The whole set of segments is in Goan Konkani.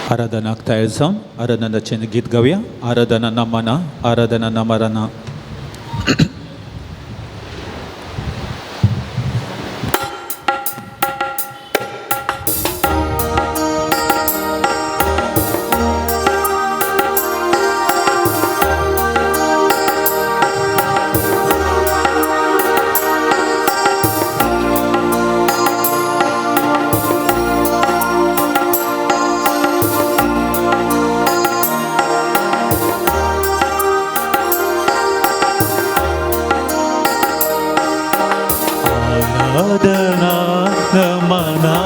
आराधनाक तयार जावन आराधनाचें गीत गावया. आराधना नमना, आराधना नमरना. आराधना नमना,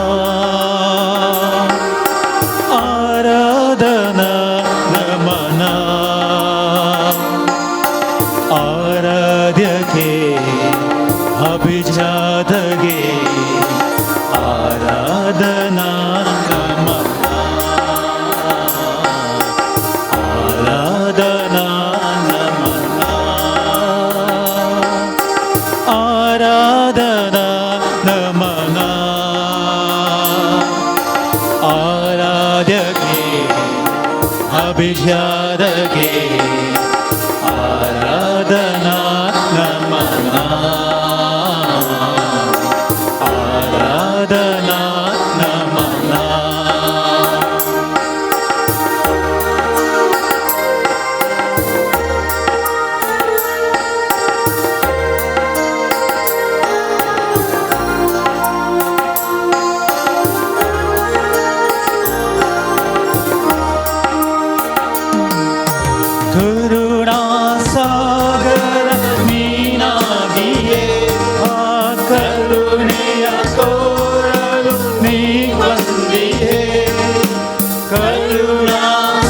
आराधना नमना, आराध्यके अभिजातगे आराधना नमना, आराधना नमना, आराधना नमना, आराध्यके अभिजातगे आराधना नमना, आराधना नमना. करुणा सागर ನೀನಾಗಿಯೇ, ಆ ಕರುಣೆಯ ತೋರಲು ನೀ ಬಂದಿಯೇ. ಕರುಣಾ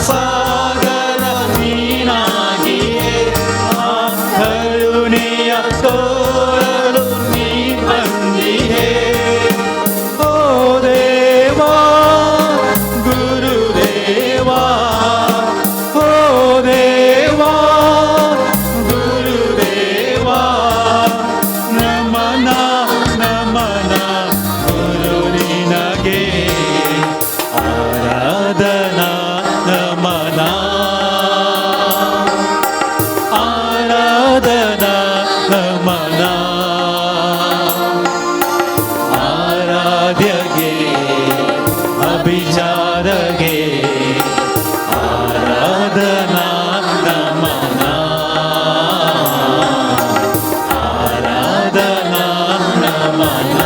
ಸಾಗರ ನೀನಾಗಿಯೇ, ಆ ಕರುಣೆಯ ತೋರಲು ನೀ ಬಂದಿಯೇ. ಓ ದೇವಾ ಗುರುದೇವಾ, ಓ ದೇವಾ ಗುರುದೇವಾ, ನಮನ ನಮನ ಗುರು ನಿನಗೆ, ಆರಾಧನಾ ನಮನ, ಆರಾಧನಾ ನಮನ, ಆರಾಧ್ಯಗೆ ಅಭಿಜಾತಗೆ ಆರಾಧನಾ ನಮನ, ಆರಾಧನಾ ನಮನ.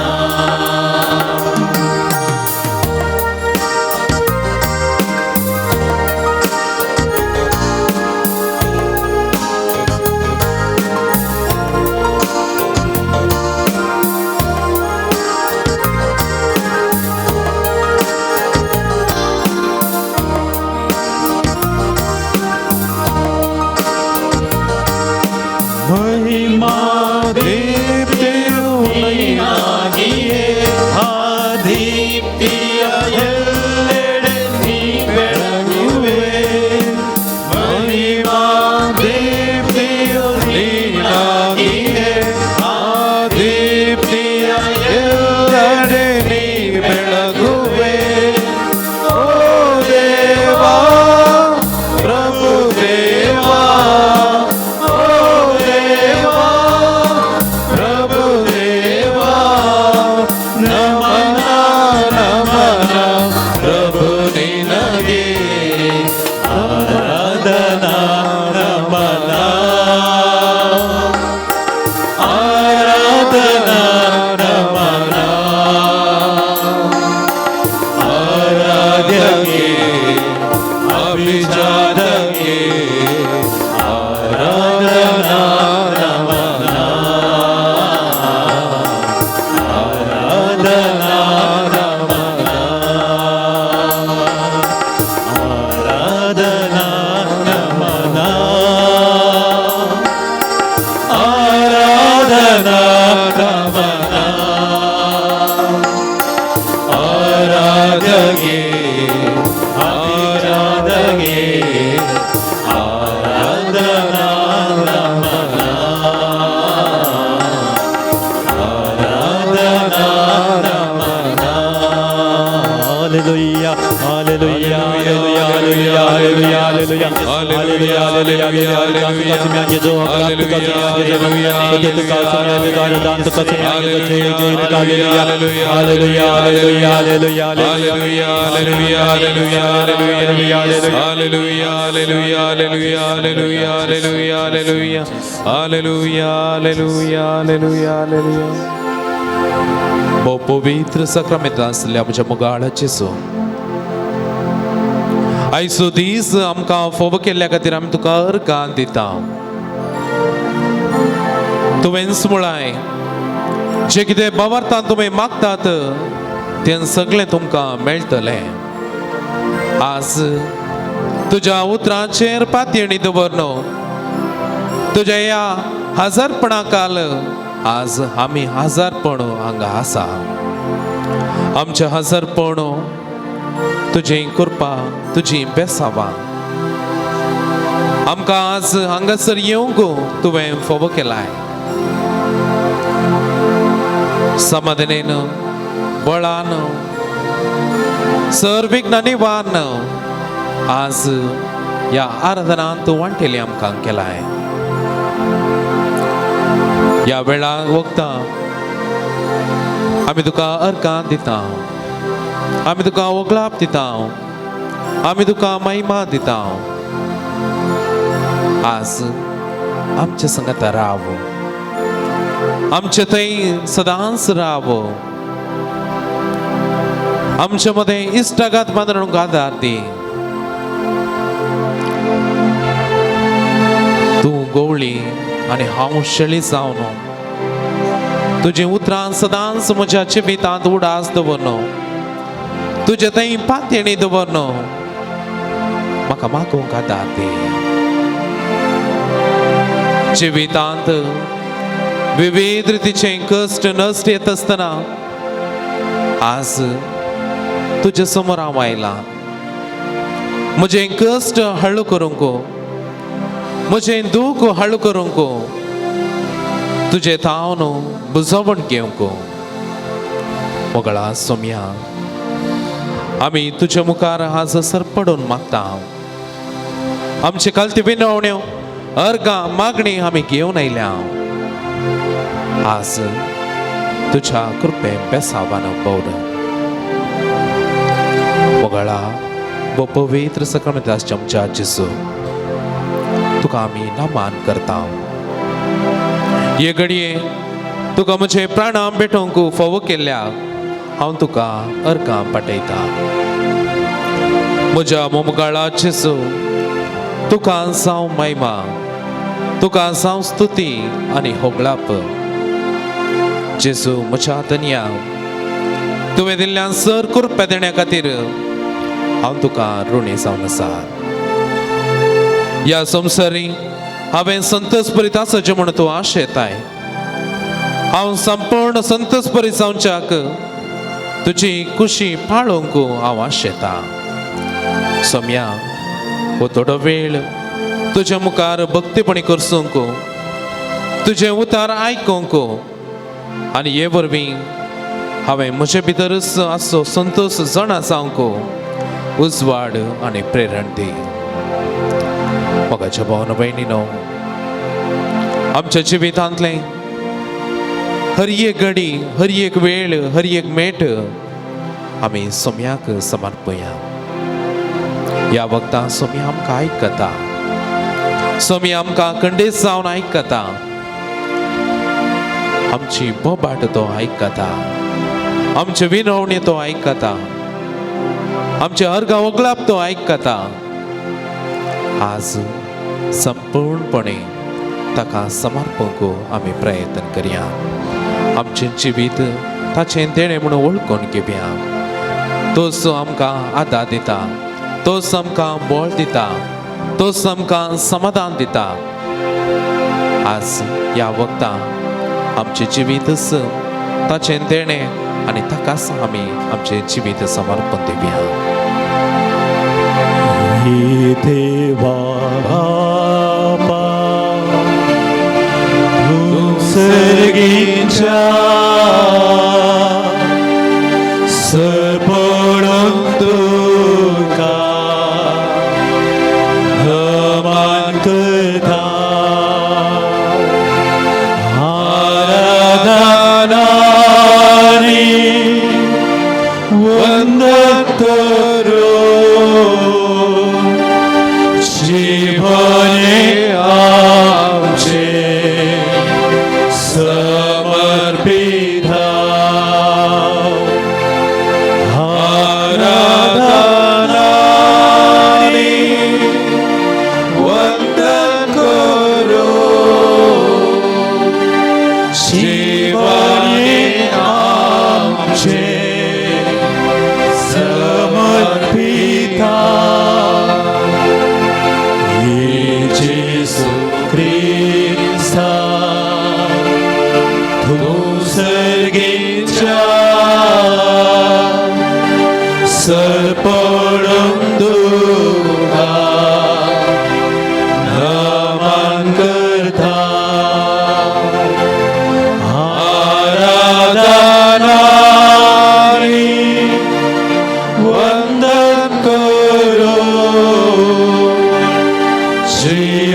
ಮಹಿಮಾ ದೀಪ್ತಿಯು ನೀನಾಗಿಯೇ, ಆ ದೀಪ್ತಿಯ ಎಲ್ಲೆಡೆ ನೀ ಬೆಳಗುವೆ. ಮಹಿಮಾ ದೀಪ್ತಿಯು ನೀನಾಗಿಯೇ, ಆ ದೀಪ್ತಿಯ ಎಲ್ಲೆಡೆ ನೀ ಬೆಳಗುವೆ. ಓ ದೇವಾ ಪ್ರಭು ದೇವಾ, ಓ ದೇವಾ ಪ್ರಭು ದೇವಾ, ನಮನ ನಮನ ಪ್ರಭು ನಿನಗೆ, ಆರಾಧನಾ ನಮನ, ಆರಾಧನಾ ನಮನ, ಆರಾಧ್ಯಗೆ ಅಭಿಜಾತಗೆ ಆರಾಧನಾ ನಮನ, ಆರಾಧನಾ ನಮನ, ಆರಾಧನಾ ನಮನ, ಆರಾಧನಾ ನಮನ, ಆರಾಧ್ಯಗೆ ಆರಾಧಗೆ ಆರಾಧನಾ ನಮನ, ಆರಾಧನಾ ನಮನ. Hallelujah, hallelujah. Hallelujah, hallelujah, hallelujah, hallelujah, पवित्र साक्रामेंत आसल्या म्हज्या मुगाळाचे सो आयचो दीस आमकां फोव केल्ल्या खातीर आमी तुका अर्गां दिता. तुवेंच मुळाय जे कितें बावरतान तुमी मागतात तें सगळें तुमकां मेळटलें. आज तुज्या उतरांचेर पातयेणी दवर न्हू तुज्या ह्या हजारपणा काल आज आमी हजारपण हांगा आसा. आमचें हजारपण तुजी कृपा तुजी बेसावां आमकां आज हांगासर येवंक तुवें फोव केलाय. समाधानेन बळान सर विघ्न निवारण आज ह्या आराधनांत वांटेली आमकां केलाय. ह्या वेळाक वखदां आमी तुका अर्गां दिता, आमी तुका वगळाप दिता, आमी तुका महिमा दिता. आज आमच्या संगता राव, आमचे थंय सदांच राव, आमचे मदें इश्टागात बांदून आदार दी. तूं गवळी आनी हांव शेळी जावन तुजी उतरां सदांच म्हज्या जिवितांत उडास दवर, तुजे थंय पातयेणी दवर, म्हाका मागूंक आदार दी. जिवितांत विविध रितीचे कश्ट नश्ट येत आसतना आज तुजे समोर हांव आयलां. म्हजें कश्ट हळू करूंक, म्हजें दूख हळू करूंक, तुजें थावन बुजवण घेवंक. मोगळा सोम्या आमी तुजे मुखार आज सरपडून मागता. आमचे कालती विनवण्यो अर्गां मागणी आमी घेवन आयल्या. आज तुज्या कृपे बेसावान बौर मोगळा वो पवित्र सक्रमदास आमच्या जेजू तुका आमी नमान करता. हे घडये तुका म्हजे प्राणां भेटोवंक फावो केल्ल्या हांव तुका अर्गां पाठयता. म्हज्या मोमगाळा जेजू तुका जावं महिमा, तुका जावं स्तुती आनी होगळाप. जेजू म्हज्या धनया तुवें दिल्ल्यान सर कृपा देण्या खातीर हांव तुका ऋणी जावन आसा. ह्या संवसारी हांवें संतोषभरीत आसचें म्हूण तूं आशेताय. हांव संपूर्ण संतोषभरीत जावच्याक तुजी खुशी पाळोवंक हांव आशेतां. सोम्या हो थोडो वेळ तुज्या मुखार भक्तीपणी करसूंक, तुजें उतार आयकूंक आनी हे वरवीं हांवें म्हजे भितरच आसचो संतोष जाणा जावंक उजवाड आनी प्रेरण दी. मोगाच्या भावन भयणीनो, आमच्या जिवितांतलें हर एक घडी, हर एक वेळ, हर एक मेट आमी सोम्याक समर्पया. ह्या वखदां सोमी आमकां आयकता, सोमी आमकां खंडीत जावन आयकता, आमची बोबाट तो आयकता, आमचे विनवणी तो आयकता, आमचे अर्गां वगलाप तो आयकता. आज संपूर्णपणे ताका समर्पूंक आमी प्रयत्न करया. आमचें जिवीत ताचें देणें म्हणून वळखून घेवया. तोच आमकां आदार दिता, तोच आमकां बळ दिता, तोच आमकां समाधान दिता. आज ह्या वखदां आमचें जिवीतच ताचें देणें आनी ताकाच आमी आमचें जिवीत समर्पण दिवया. हे देवा बापा, तूं सर्गीच्या सरपडून तुका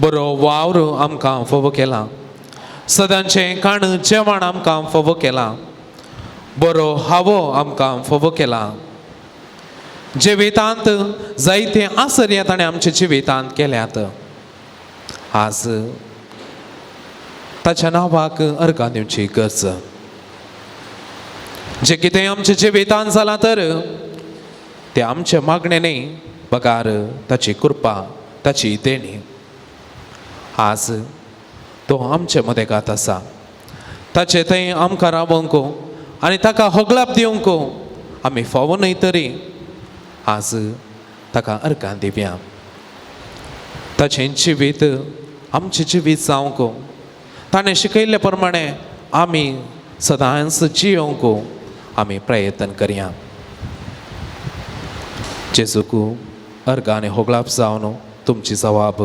बरो वावर आमकां फावो केला, सदांचें खाण जेवण आमकां फावो केलां, बरो हावो आमकां फावो केला. जिवितांत जायते आसर्य ताणें आमच्या जिवितांत केल्यात. आज ताच्या नांवाक अर्गां दिवची गरज. जें कितें आमच्या जिवितांत जालां तर तें आमचें मागणें न्ही, बगार ताची कृपा, ताची देणी. आज तो आमचे मदेगात आसा. ताचे थंय आमकां रावंक आनी ताका होगलाप दिवंक आमी फावो न्हय तरी आज ताका अर्गां दिवया. ताचें जिवीत आमचें जिवीत जावंक, ताणें शिकयल्ले प्रमाणे आमी सदांच जियोवंक आमी प्रयत्न करया. जेजूक अर्गां आनी होगलाप जावन तुमची जवाब.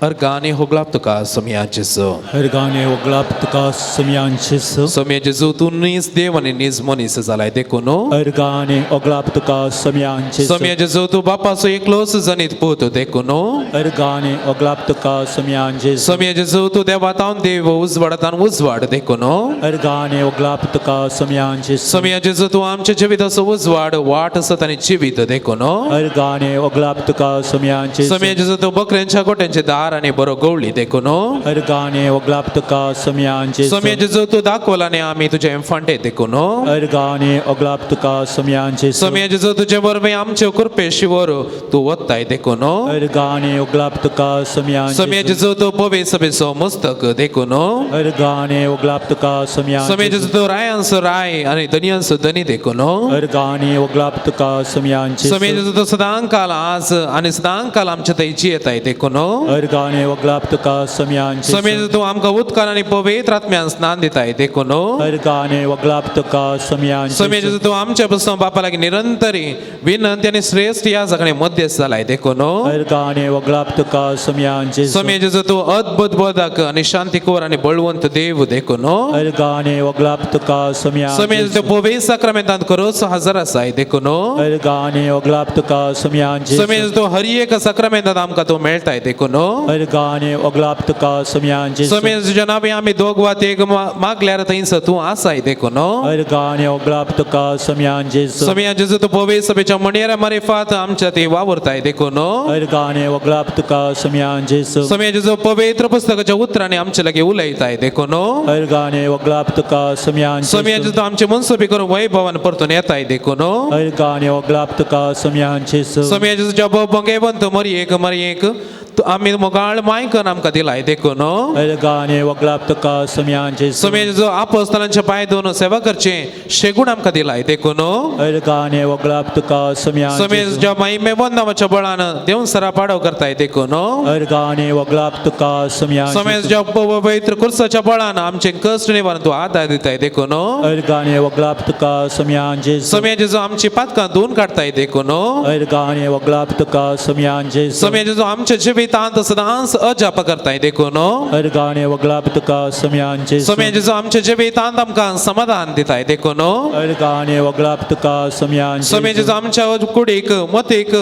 अर्गां आनी होगलाप तुका सोमया जेजू. अर्गाने ओगलाप तुका सोमयान जेजू. सोमया जेजू, तूं नीज देव आनी नीज मनीस जालाय देखून. अर्गाने ओगलाप तुका सोमयान जेजू. सोमया जेजू, तूं बापाचो एकलोच जनीत पूत देखून. अर्गाने ओगलाप तुका सोमयान जेजू. सोमया जेजू, तूं देवातावन देव, उजवाडातान उजवाड देखून. अर्गाने ओगलाप तुका सोमयान जेजू. सोमया जेजू, तूं आमच्या जिविताचो उजवाड, वाट आसत आनी जिवीत देखून. अर्गाने ओगलाप तुका सोमयान जेजू. सोमया जेजू, तूं बकऱ्यांच्या गोट्यांचे दार आनी बरो गवळी देखून. अर्गाने ओगलाप तुका सोमयान जेजू. सोमया जेजू, तूं दाखवला आनी आमी तुजे फांटे देखून. अर्गाने ओगलाप तुका सोमयान जेजू. सोमया जेजू, तुजे वरवीं आमचे कृपे शिवर तूं वत्ताय देखून. अर्गाने ओगलाप तुका सोमयान सोमया जेजू. जेजू, तूं पवे सभेचो मस्तक देखून. अर्गाने ओगलाप तुका सोमयान सोमया जेजू. जेजू, तूं रायांचो राय आनी धनयांचो धनी देखून. अर्गाने ओगलाप तुका सोमयान जेजू. सोमया जेजू, तूं सदांकाल आज आनी सदांकाल आमचे थंय जियेताय देखून. अर्गाने ओगलाप तुका सोमयान जेजू. सोमया जेजू, तूं आमकां उदकान आनी पवित्र आत्म्यान स्नान दिताय देखून. अर्गाने ओगलाप तुका सोमयान सोमया जेजू. जेजू, तूं आमच्या पसून बापा लागीं निरंतरी विनंती आनी श्रेश्ठ ह्या सगळे मध्यस्थ जालाय देखून. अर्गाने ओगलाप तुका सोमयान जेजू. सोमया जेजू, तूं अद्भुत बोधक आनी शांतीकोर आनी बळवंत देव देखून. अर्गाने ओगलाप तुका सोमयान सोमया जेजू, जेजू. तूं पवित्र साक्रामेंतांत खरोच हजर आसाय देखून. अर्गाने ओगलाप तुका सोमयान जेजू. सोमया जेजू, तूं हर एक साक्रामेंतांत आमकां तूं मेळटाय देखून. अर्गाने ओगलाप तुका सोमयान जेजू. सोमया जेजू, तुज्या नांवान आमी दोग वा तेग मागल्यार थंयसर तूं आसाय देखून. अर्गाने ओगलाप तुका सोमयान जेजू. सोमया जेजू, तूं पवित्र सभेच्या मणयेरा मारिफात आमच्या ती वावुरताय देखून. अर्गाने ओगलाप तुका सोमयान जेजू. सोमया जेजू, पवित्र पुस्तकाच्या उतरांनी आमचे लागीं उलयताय देखून. अर्गाने ओगलाप तुका सोमयान सोमया जेजू. जेजू, तूं आमचे मनसुबी करून वैभवान परतून येताय देखून. अर्गाने ओगलाप तुका सोमयान जेजू. सोमया जेजू, ज्या भोंगेवंत मरयेक मरयेक आमी मोगाळ मायकन आमकां दिलाय देखून. अर्गाने ओगलाप तुका सोमयान जेजू. सोमया जेजू, आपोस्तलांचे पांय धुवन सेवा करचे शेगूण आमकां दिलाय देखून. अर्गाने ओगलाप तुका सोमयान सोमया जेजू. जेजूच्या महिमेवंत नांवाच्या बळान देवसरा पाडव करताय देखून. अर्गाने ओगलाप तुका सोमयान सोमया जेजू. जेजूच्या पवित्र कुर्साच्या बळान आमचे कश्ट निवारण तूं आदार दिताय देखून. अर्गाने ओगलाप तुका सोमयान जेजू. सोमया जेजू, आमची पातकां धुवन काडताय देखून. अर्गाने ओगलाप तुका सोमयान जेजू. सोमया जेजू, आमच्या जिवितांत सदांच अजाप करताय देखून. अर्गाने ओगलाप तुका सोमयान जेजू. सोमया जेजू, आमच्या जिवितांत आमकां समाधान दिताय देखून. अर्गाने ओगलाप तुका सोमयान सोमया जेजू. जेजू, आमच्या कुडीक मतीक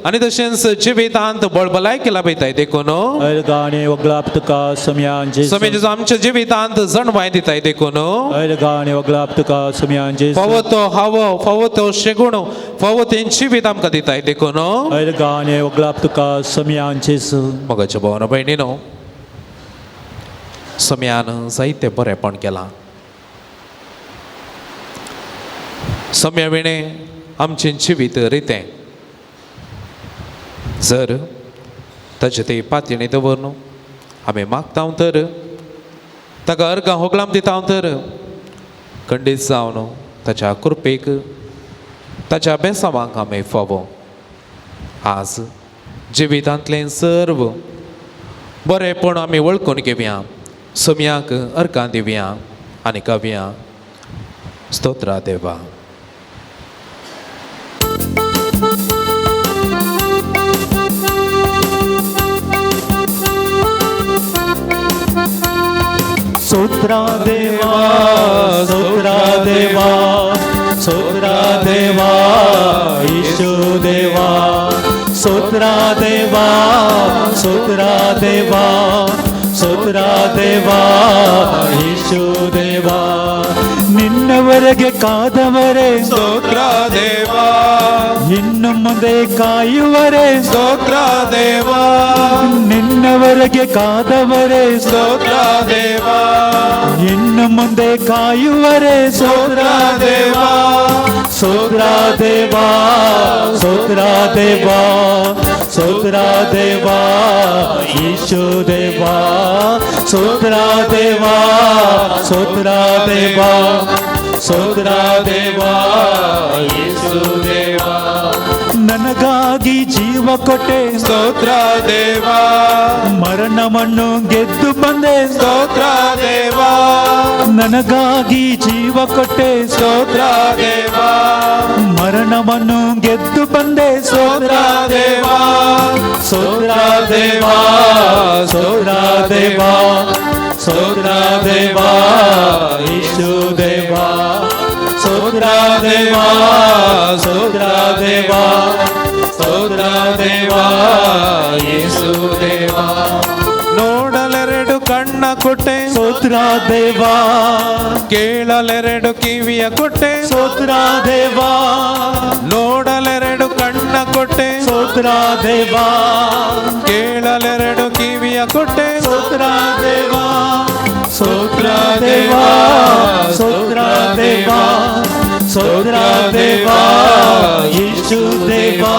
आनी तशेंच जिवितांत बळबलायकी लाभयताय देखून. अर्गाने ओगलाप तुका सोमयान जेजू. सोमया जेजू, आमच्या जिवितांत जणवाय दिताय देखून. अर्गाने ओगलाप तुका सोमयान जेजू. फावो तो हावो, फावो तो शेगुण, फावो तें जिवीत आमकां दिताय देखून. अर्गाने ओगलाप तुका सोमयान जेजू. मोगाच्या भावानो भयणीनो, सोम्यान जायते बरेपण केलां. सोम्या विणें आमचें जिवीत रितें. जर ताचे ते पातयेणी दवर न्हू आमी मागता तर, ताका अर्गां होगलाम दिता तर, खंडीत जावन ताच्या कृपेक, ताच्या बेसावांक आमी फावो. आज जिवितांतलें सर्व बरेंपण आमी वळखून घेवया, सोम्याक अर्गां दिवया आनी गावया स्तोत्रा देवा. स्तोत्रा देवा, स्तोत्रा देवा, स्तोत्रा देवा, ईशू देवा. ಸ್ತೋತ್ರ ದೇವಾ, ಸ್ತೋತ್ರ ದೇವಾ, ಸ್ತೋತ್ರ ದೇವಾ, ಯೇಸು ದೇವಾ. ನಿನ್ನವರೆಗೆ ಕಾದವರೇ ಸ್ತೋತ್ರ ದೇವಾ, ಇನ್ನು ಮುಂದೆ ಕಾಯುವರೇ ಸ್ತೋತ್ರ ದೇವಾ, ನಿನ್ನವರೆಗೆ ಕಾದವರೇ ಸ್ತೋತ್ರ ದೇವಾ, ಇನ್ನು ಮುಂದೆ ಕಾಯುವರೇ ಸ್ತೋತ್ರ ದೇವಾ, ಸ್ತೋತ್ರ ದೇವಾ, ಸ್ತೋತ್ರ ದೇವಾ, ಸ್ತೋತ್ರ ದೇವಾ, ಯೇಸು ದೇವಾ, ಸ್ತೋತ್ರ ದೇವಾ, ಸ್ತೋತ್ರ ದೇವಾ, ಸ್ತೋತ್ರ ದೇವಾ, ಯೇಸು ದೇವಾ. ನನಗಾಗಿ ಜೀವ ಕೊಟ್ಟೆ ಸ್ತೋತ್ರ ದೇವಾ, ಮರಣವನ್ನು ಗೆದ್ದು ಬಂದೆ ಸ್ತೋತ್ರ ದೇವಾ, ನನಗಾಗಿ ಜೀವ ಕೊಟ್ಟೆ ಸ್ತೋತ್ರ ದೇವಾ, ಮರಣವನ್ನು ಗೆದ್ದು ಬಂದೆ ಸ್ತೋತ್ರ ದೇವಾ, ಸ್ತೋತ್ರ ದೇವಾ, ಸ್ತೋತ್ರ ದೇವಾ, ಸ್ತೋತ್ರ ದೇವಾ, ಯೇಸು ದೇವಾ, ಸ್ತೋತ್ರ ದೇವಾ, ಸ್ತೋತ್ರ ದೇವಾ, ಸ್ತೋತ್ರ ದೇವಾ, ಯೇಸು ದೇವಾ. ನೋಡಲೆರಡು ಕಣ್ಣ ಕೊಟ್ಟೆ ಸ್ತೋತ್ರ ದೇವಾ, ಕೇಳಲೆರಡು ಕಿವಿಯ ಕೊಟ್ಟೆ ಸ್ತೋತ್ರ ದೇವಾ, ನೋಡಲೆರಡು ಕಣ್ಣ ಕೊಟ್ಟೆ ಸ್ತೋತ್ರ ದೇವಾ, ಕೇಳಲೆರಡು ಕಿವಿಯ ಕೊಟ್ಟೆ ಸ್ತೋತ್ರ ದೇವಾ, ಸ್ತೋತ್ರ ದೇವಾ, ಸ್ತೋತ್ರ ದೇವಾ, ಸ್ತೋತ್ರ ದೇವಾ, ಯೇಸು ದೇವಾ,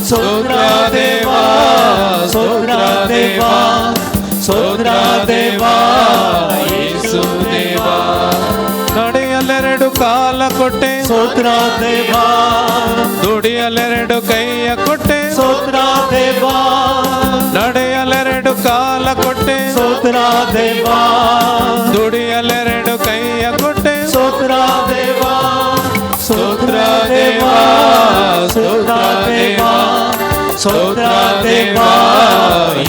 ಸ್ತೋತ್ರ ದೇವಾ, ಸ್ತೋತ್ರ ದೇವಾ, ಸ್ತೋತ್ರ ದೇವಾ, ಯೇಸು ದೇವಾ. ನಡೆಯಲೆರಡು ಕಾಲ ಕೊಟ್ಟೆ ಸ್ತೋತ್ರ ದೇವಾ, ದುಡಿಯಲೆರಡು ಕೈಯ ಕೊಟ್ಟೆ ಸ್ತೋತ್ರ ದೇವಾ, ನಡೆಯಲೆರಡು ಕಾಲ ಕೊಟ್ಟೆ ಸ್ತೋತ್ರ ದೇವಾ, ದುಡಿಯಲೆರಡು ಕೈಯ ಕೊಟ್ಟೆ ಸ್ತೋತ್ರ ದೇವಾ, ಸ್ತೋತ್ರ ದೇವಾ, ಸ್ತೋತ್ರ ದೇವಾ, ಸ್ತೋತ್ರ ದೇವಾ,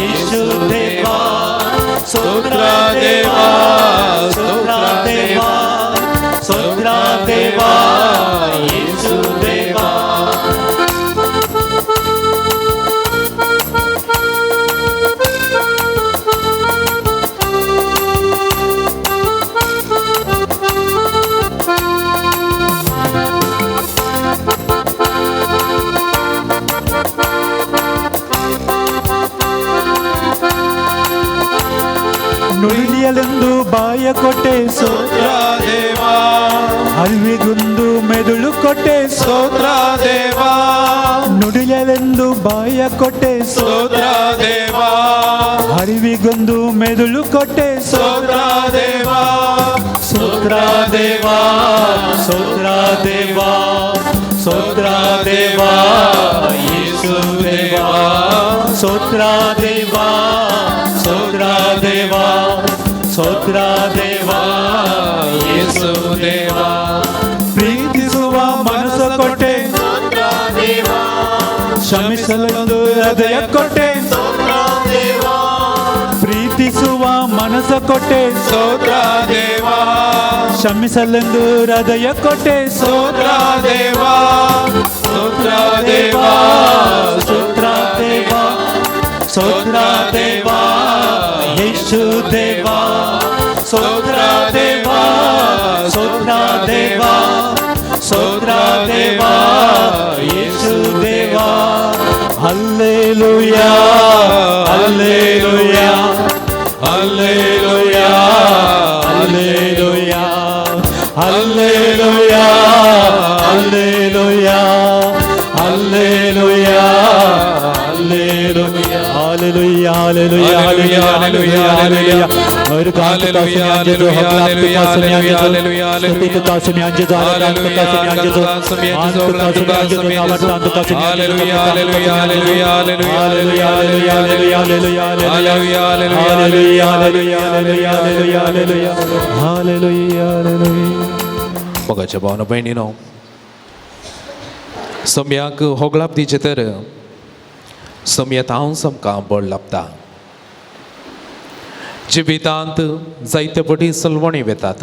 ಯೇಸು ದೇವಾ, ಸ್ತೋತ್ರ ದೇವಾ, ಸ್ತೋತ್ರ ದೇವಾ, ಸ್ತೋತ್ರ ದೇವಾ, ಯೇಸು ದೇವಾ. ನುಡಿಯಲೆಂದು ಬಾಯ ಕೊಟ್ಟೆ ಸ್ತೋತ್ರ ದೇವಾ, ಅರಿವಿಗೊಂದು ಮೆದುಳು ಕೊಟ್ಟೆ ಸ್ತೋತ್ರ ದೇವಾ, ನುಡಿಯಲೆಂದು ಬಾಯ ಕೊಟ್ಟೆ ಸ್ತೋತ್ರ ದೇವಾ, ಅರಿವಿಗೊಂದು ಮೆದುಳು ಕೊಟ್ಟೆ ಸ್ತೋತ್ರ ದೇವಾ, ಸ್ತೋತ್ರ ದೇವಾ, ಸ್ತೋತ್ರ ದೇವಾ, ಸ್ತೋತ್ರ ದೇವಾ, ಯೇಸು ದೇವಾ, ಸ್ತೋತ್ರ ದೇವಾ, ಸ್ತೋತ್ರ ದೇವಾ, ಸ್ತೋತ್ರ ದೇವಾ, ಯೇಸು ದೇವಾ. ಪ್ರೀತಿಸುವ ಮನಸ್ಸು ಕೊಟ್ಟೆ ಕ್ಷಮಿಸಲೆಂದು ಹೃದಯ ಕೊಟ್ಟೆ ಪ್ರೀತಿಸುವ ಮನಸ್ಸು ಕೊಟ್ಟೆ ಸ್ತೋತ್ರ ದೇವಾ, ಕ್ಷಮಿಸಲೆಂದು ಹೃದಯ ಕೊಟ್ಟೆ ಸ್ತೋತ್ರ ದೇವಾ, ಸ್ತೋತ್ರ ದೇವಾ, ಸ್ತೋತ್ರ ದೇವಾ, ಸ್ತೋತ್ರ ದೇವಾ, ಯೇಸು ದೇವಾ, ಸ್ತೋತ್ರ ದೇವಾ, ಸ್ತೋತ್ರ ದೇವಾ, ಸ್ತೋತ್ರ ದೇವಾ, ಯೇಸು ದೇವಾ. Hallelujah, hallelujah, hallelujah, hallelujah, hallelujah, hallelujah, hallelujah, hallelujah, hallelujah, hallelujah, hallelujah, hallelujah. मोगाच्या भावना भयणीनो, सम्याक होगळाप दिचें तर सम्यत हांव समकां बळ लाभता. जिवितांत जायते पटी सलवणी वेतात,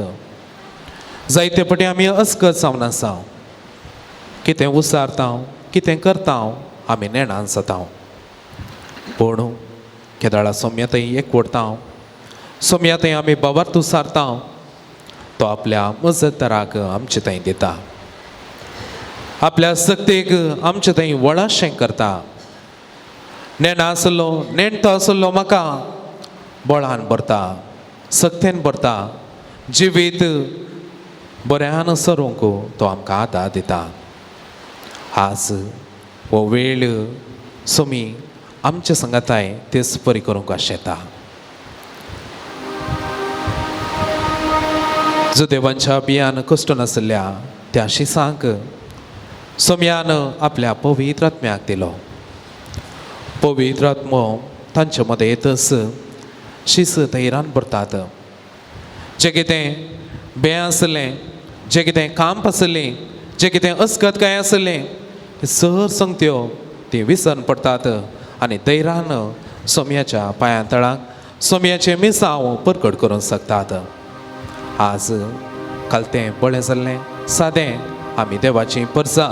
जायते पटी आमी अस्कत जावन आसा. कितें उसारता, कितें करता आमी नेणान जाता. पूण केदाळा सोम्या थंय एकवटता, सोम्या थंय आमी बाबार सारता, तो आपल्या मजतदाराक आमचे थंय दिता, आपल्या सक्तेक आमचे थंय वळाशें करता. नेणा आसलो नेणतो आसलो म्हाका बळान भरता, सक्तेन भरता, जिवीत बऱ्यान सरूंक तो आमकां आदार दिता. आज हो वेळ सोमी आमच्या संगाताय तेच परी करूंक आशेता. जुदेवांच्या बियान कश्ट नासल्या त्या शिसांक सोम्यान आपल्या पवित्र आत्म्याक दिलो. पवित्र आत्मो तांचे मदें येतच शीस धैर्यान भरतात. जें कितें बें आसलें, जें कितें काम आसलें, जें कितें अस्कतकाय आसलें, सर संगत्यो ती विसरून पडटात आनी धैर्यान सोम्याच्या पांयां तळाक सोम्याचें मिसांव परकट करूंक शकतात. आज काल तें बळें जाल्लें सादें आमी देवाची परजा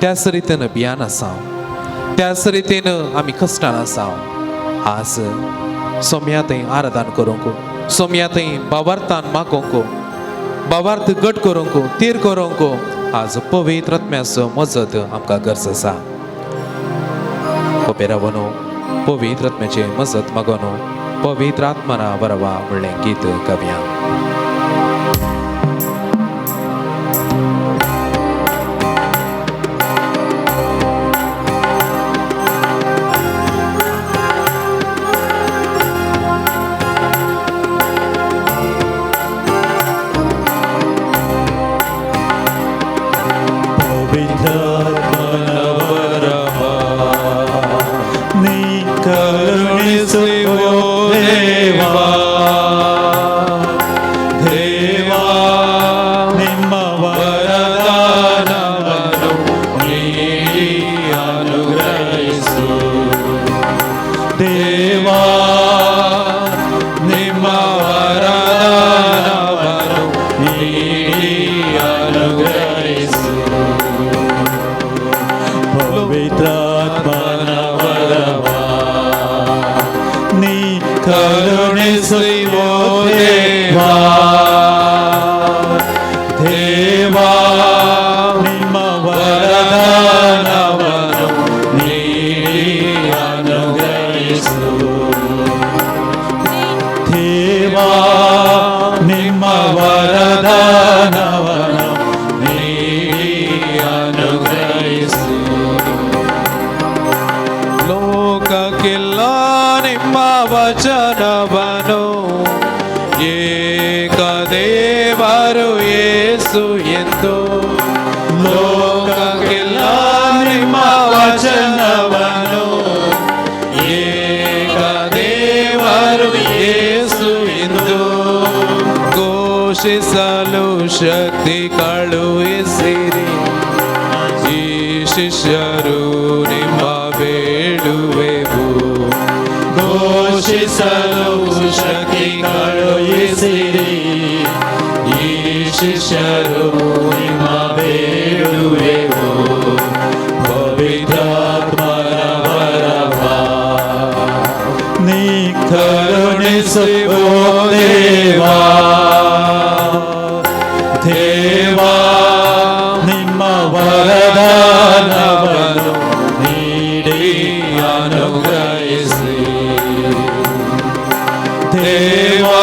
त्याच रितीन भियान आसा, त्याच रितीन आमी कश्टान आसा. आज सोम्या थंय आराधन करूंक, सोम्या थंय बावार्थान मागोवंक, बावार्थ गट करूंक, तीर करूंक आज पवित्र आत्म्याचो मजत आमकां गरज आसा. कोपेरावनो पवित्र आत्म्याचे मजत मागोनो पवित्र आत्मना बरवा म्हणलें गीत गावया. ಶಕ್ತಿ ಕಳುಹಿಸಿರಿ ಈ ಶಿಷ್ಯರು ನಿಮ್ಮ ಬೇಡುವೆವು, ಘೋಷಿಸಲು ಶಕ್ತಿ ಕಳುಹಿಸಿರಿ ಈ ಶಿಷ್ಯರು ನಿಮ್ಮ ಬೇಡುವೆವು. ಪವಿತ್ರಾತ್ಮನ ವರವ ನೀ ಕರುಣಿಸುವ ದೇವಾ, ದೇವಾ ನಿಮ್ಮ ವರದಾನವನ್ನು ನೀಡಿ ಅನುಗ್ರಹಿಸಿ, ದೇವಾ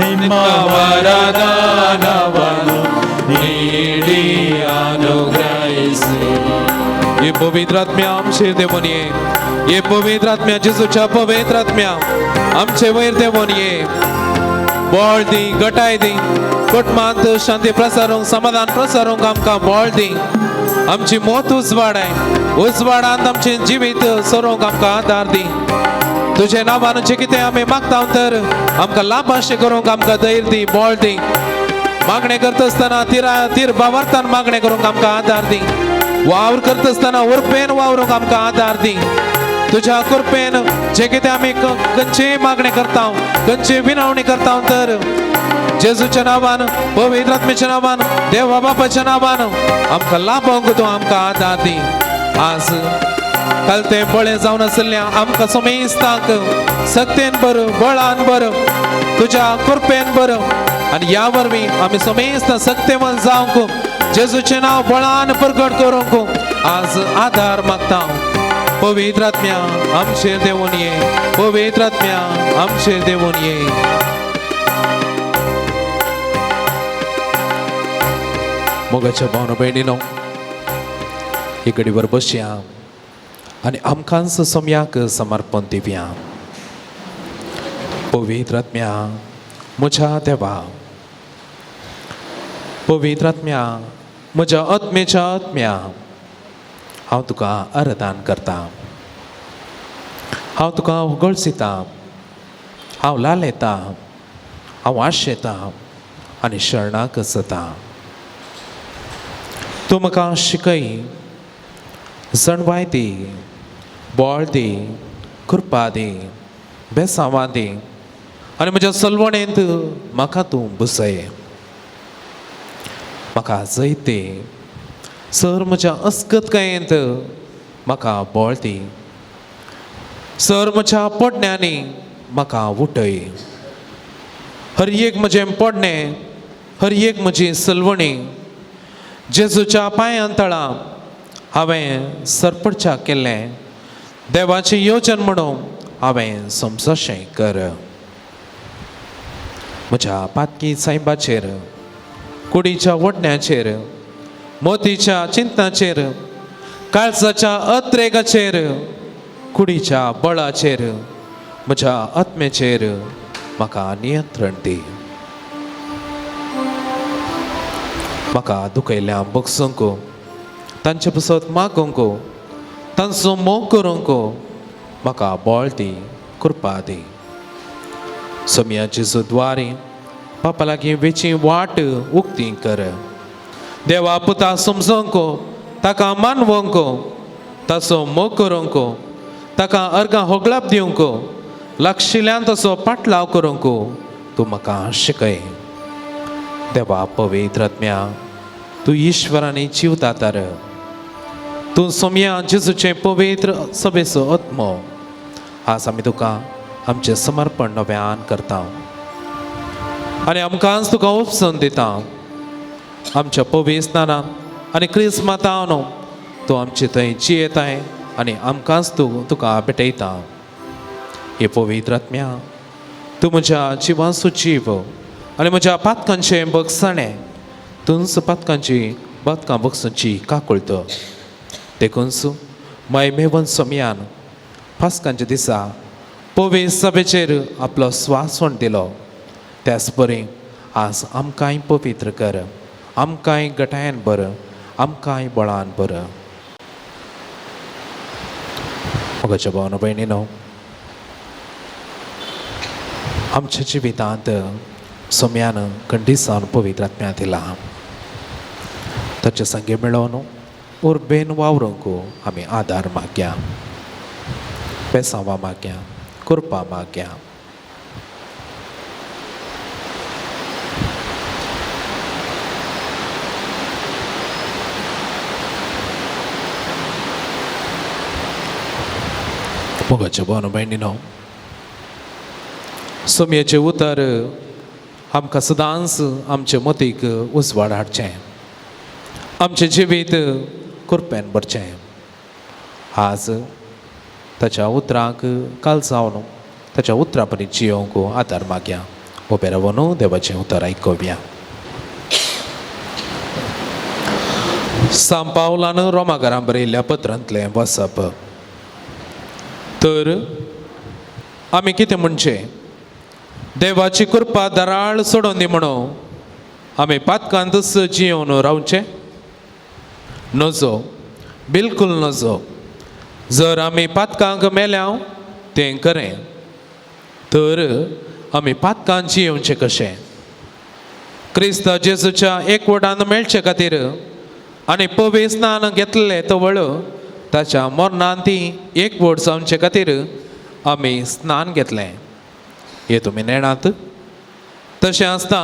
ನಿಮ್ಮ ವರದಾನವನ್ನು ನೀಡಿ ಅನುಗ್ರಹಿಸಿ. हे पवित्र आत्म्या आमचेर देवून ये, हे पवित्र आत्म्या जेजूच्या पवित्र आत्म्या आमचे वयर देवून ये. बळ दी, गटाय दी, कुटुंबांत शांती प्रसारूंक, समाधान प्रसारूंक आमकां बळ दी. आमची मोत उजवाडाय, उजवाडांत आमचें जिवीत सरोवंक आमकां आदार दी. तुजे नांवान जें कितें आमी मागता तर आमकां लाभाशें करूंक आमकां धैर्य दी, बळ दी. मागणें करता आसतना तीर बावार्थान मागणें करूंक आमकां आदार दी. वावर करता आसतना उर्पेन वावरूंक आमकां आदार दी. तुज्या कृपेन जें कितें आमी खंयचीय मागणें करता, खंयची विनवणी करता तर जेजूच्या नांवान, पवित्र आत्म्याच्या नांवान, देवा बापाच्या नांवान आमकां लाभोवंक तूं आमकां आदार दी. आज काल ते बळें जावन आशिल्ल्या आमकां समेस्तांक सक्तेन बर, बळान बर, तुज्या कृपेन बर आनी ह्या वरवीं आमी समेस्त सक्तेवन जावंक जेजूचें नांव बळान प्रगट करूंक आज आदार मागता. पवित्र आत्म्या आमचेर देवून ये, पवित्र आत्म्या आमचेर देवून ये. मोगाच्या भावना भयणीनो, ही घडीवर बसया आनी आमकांच सोम्याक समर्पण दिवया. पवित्र आत्म्या म्हज्या देवा, पवित्र आत्म्या म्हज्या आत्मेच्या आत्म्या, हांव तुका आराधन करता, हांव तुका उगळसिता, हांव लालेता, हांव आशेता आनी शरणाक जाता. तूं म्हाका शिकय, जाणवाय दी, बळ दी, कृपा दी, बेसांवां दी आनी म्हज्या सलवणेंत म्हाका तूं बसय. म्हाका जैत दी सर, म्हज्या अस्कतकायेंत म्हाका बळ दी सर, म्हज्या पडण्यांनी म्हाका उठय. हर एक म्हजें पडणें, हर एक म्हजी सलवणी जेजूच्या पांयां तळा हांवें सरपडच्या केल्लें देवाचें योजन म्हणून हांवें समजशें कर. म्हज्या पातकी सायबाचेर, कुडीच्या वडण्याचेर, मोतीच्या चिंतनाचेर, काळजाच्या अत्रेगाचेर, कुडीच्या बळाचेर, म्हज्या आत्म्याचेर म्हाका नियंत्रण दी. म्हाका दुखयल्या बगसूंक, तांचे पसत मागूंक, तांचो मोग करूंक म्हाका बळ दी, कृपा दी. सोमयाची सुद्वारी पापा लागीं वेची वाट उक्ती कर. देवा पुता समजोंक, ताका मानवंक, ताचो मोग करूंक, ताका अर्गां होगळाप दिवंक, लागशिल्ल्यान ताचो पाटलाव करूंक तूं म्हाका शिकय. देवा पवित्र आत्म्या, तूं ईश्वरानी जिवदातार, तूं सोमया जेजूचें पवित्र सभेचो आत्मो. आज आमी तुका आमचें समर्पण नव्यान करता आनी आमकांच तुका उपसून दिता. आमच्या पवित्र स्नानान आनी क्रिस्त मातान तूं आमचे थंय जियेताय आनी आमकांच तूं तुका भेटयता. हे पवित्र आत्म्या, तूं म्हज्या जिवाचो जीव आनी म्हज्या पातकांचें बगसाणें, तूंच पातकांची पातकां बगसूची काकुळट. देखूनच मयमेवन सोमयान पासकांच्या दिसा पवित्र सभेचेर आपलो स्वास दिलो, त्याच बरी आज आमकांय पवित्र कर, आमकांय गटायन बर, आमकांय बळान बर. मोगाच्या भावना भयणीनो, आमच्या जिवितांत सोम्यान खंडीसान पवित्र आत्म्या दिला, ताचे संगे मेळोवन उर्बेन वावरूंक आमी आदार मागया, पेसांवां मागया, कृपा मागया. मोगाच्या भावना भयणीनो, सोमयेचें उतर आमकां सदांच आमचे मतीक उजवाड हाडचें, आमचें जिवीत कृपेन भरचें. आज ताच्या उतरांक काल जावन ताच्या उतरां परी जियोवंक आदार मागया. उबे रावन देवाचें उतर आयकुया. सांव पावलान रोमागारां बरयल्ल्या पत्रांतलें वाचप. तर आमी कितें म्हणचें? देवाची कृपा दराळ सोडून दी म्हणून आमी पातकांतच जियोवन रावचें? नजो, बिलकूल नजो. जर आमी पातकांक मेल्या तें खरें, तर आमी पातकांत जियोवचें कशें? क्रिस्त जेजूच्या एकवटान मेळचे खातीर आनी पवित्र स्नान घेतलें तवळ ताच्या मरणान ती एकवट जावचे खातीर आमी स्नान घेतलें. हे तुमी नेणात. तशें आसता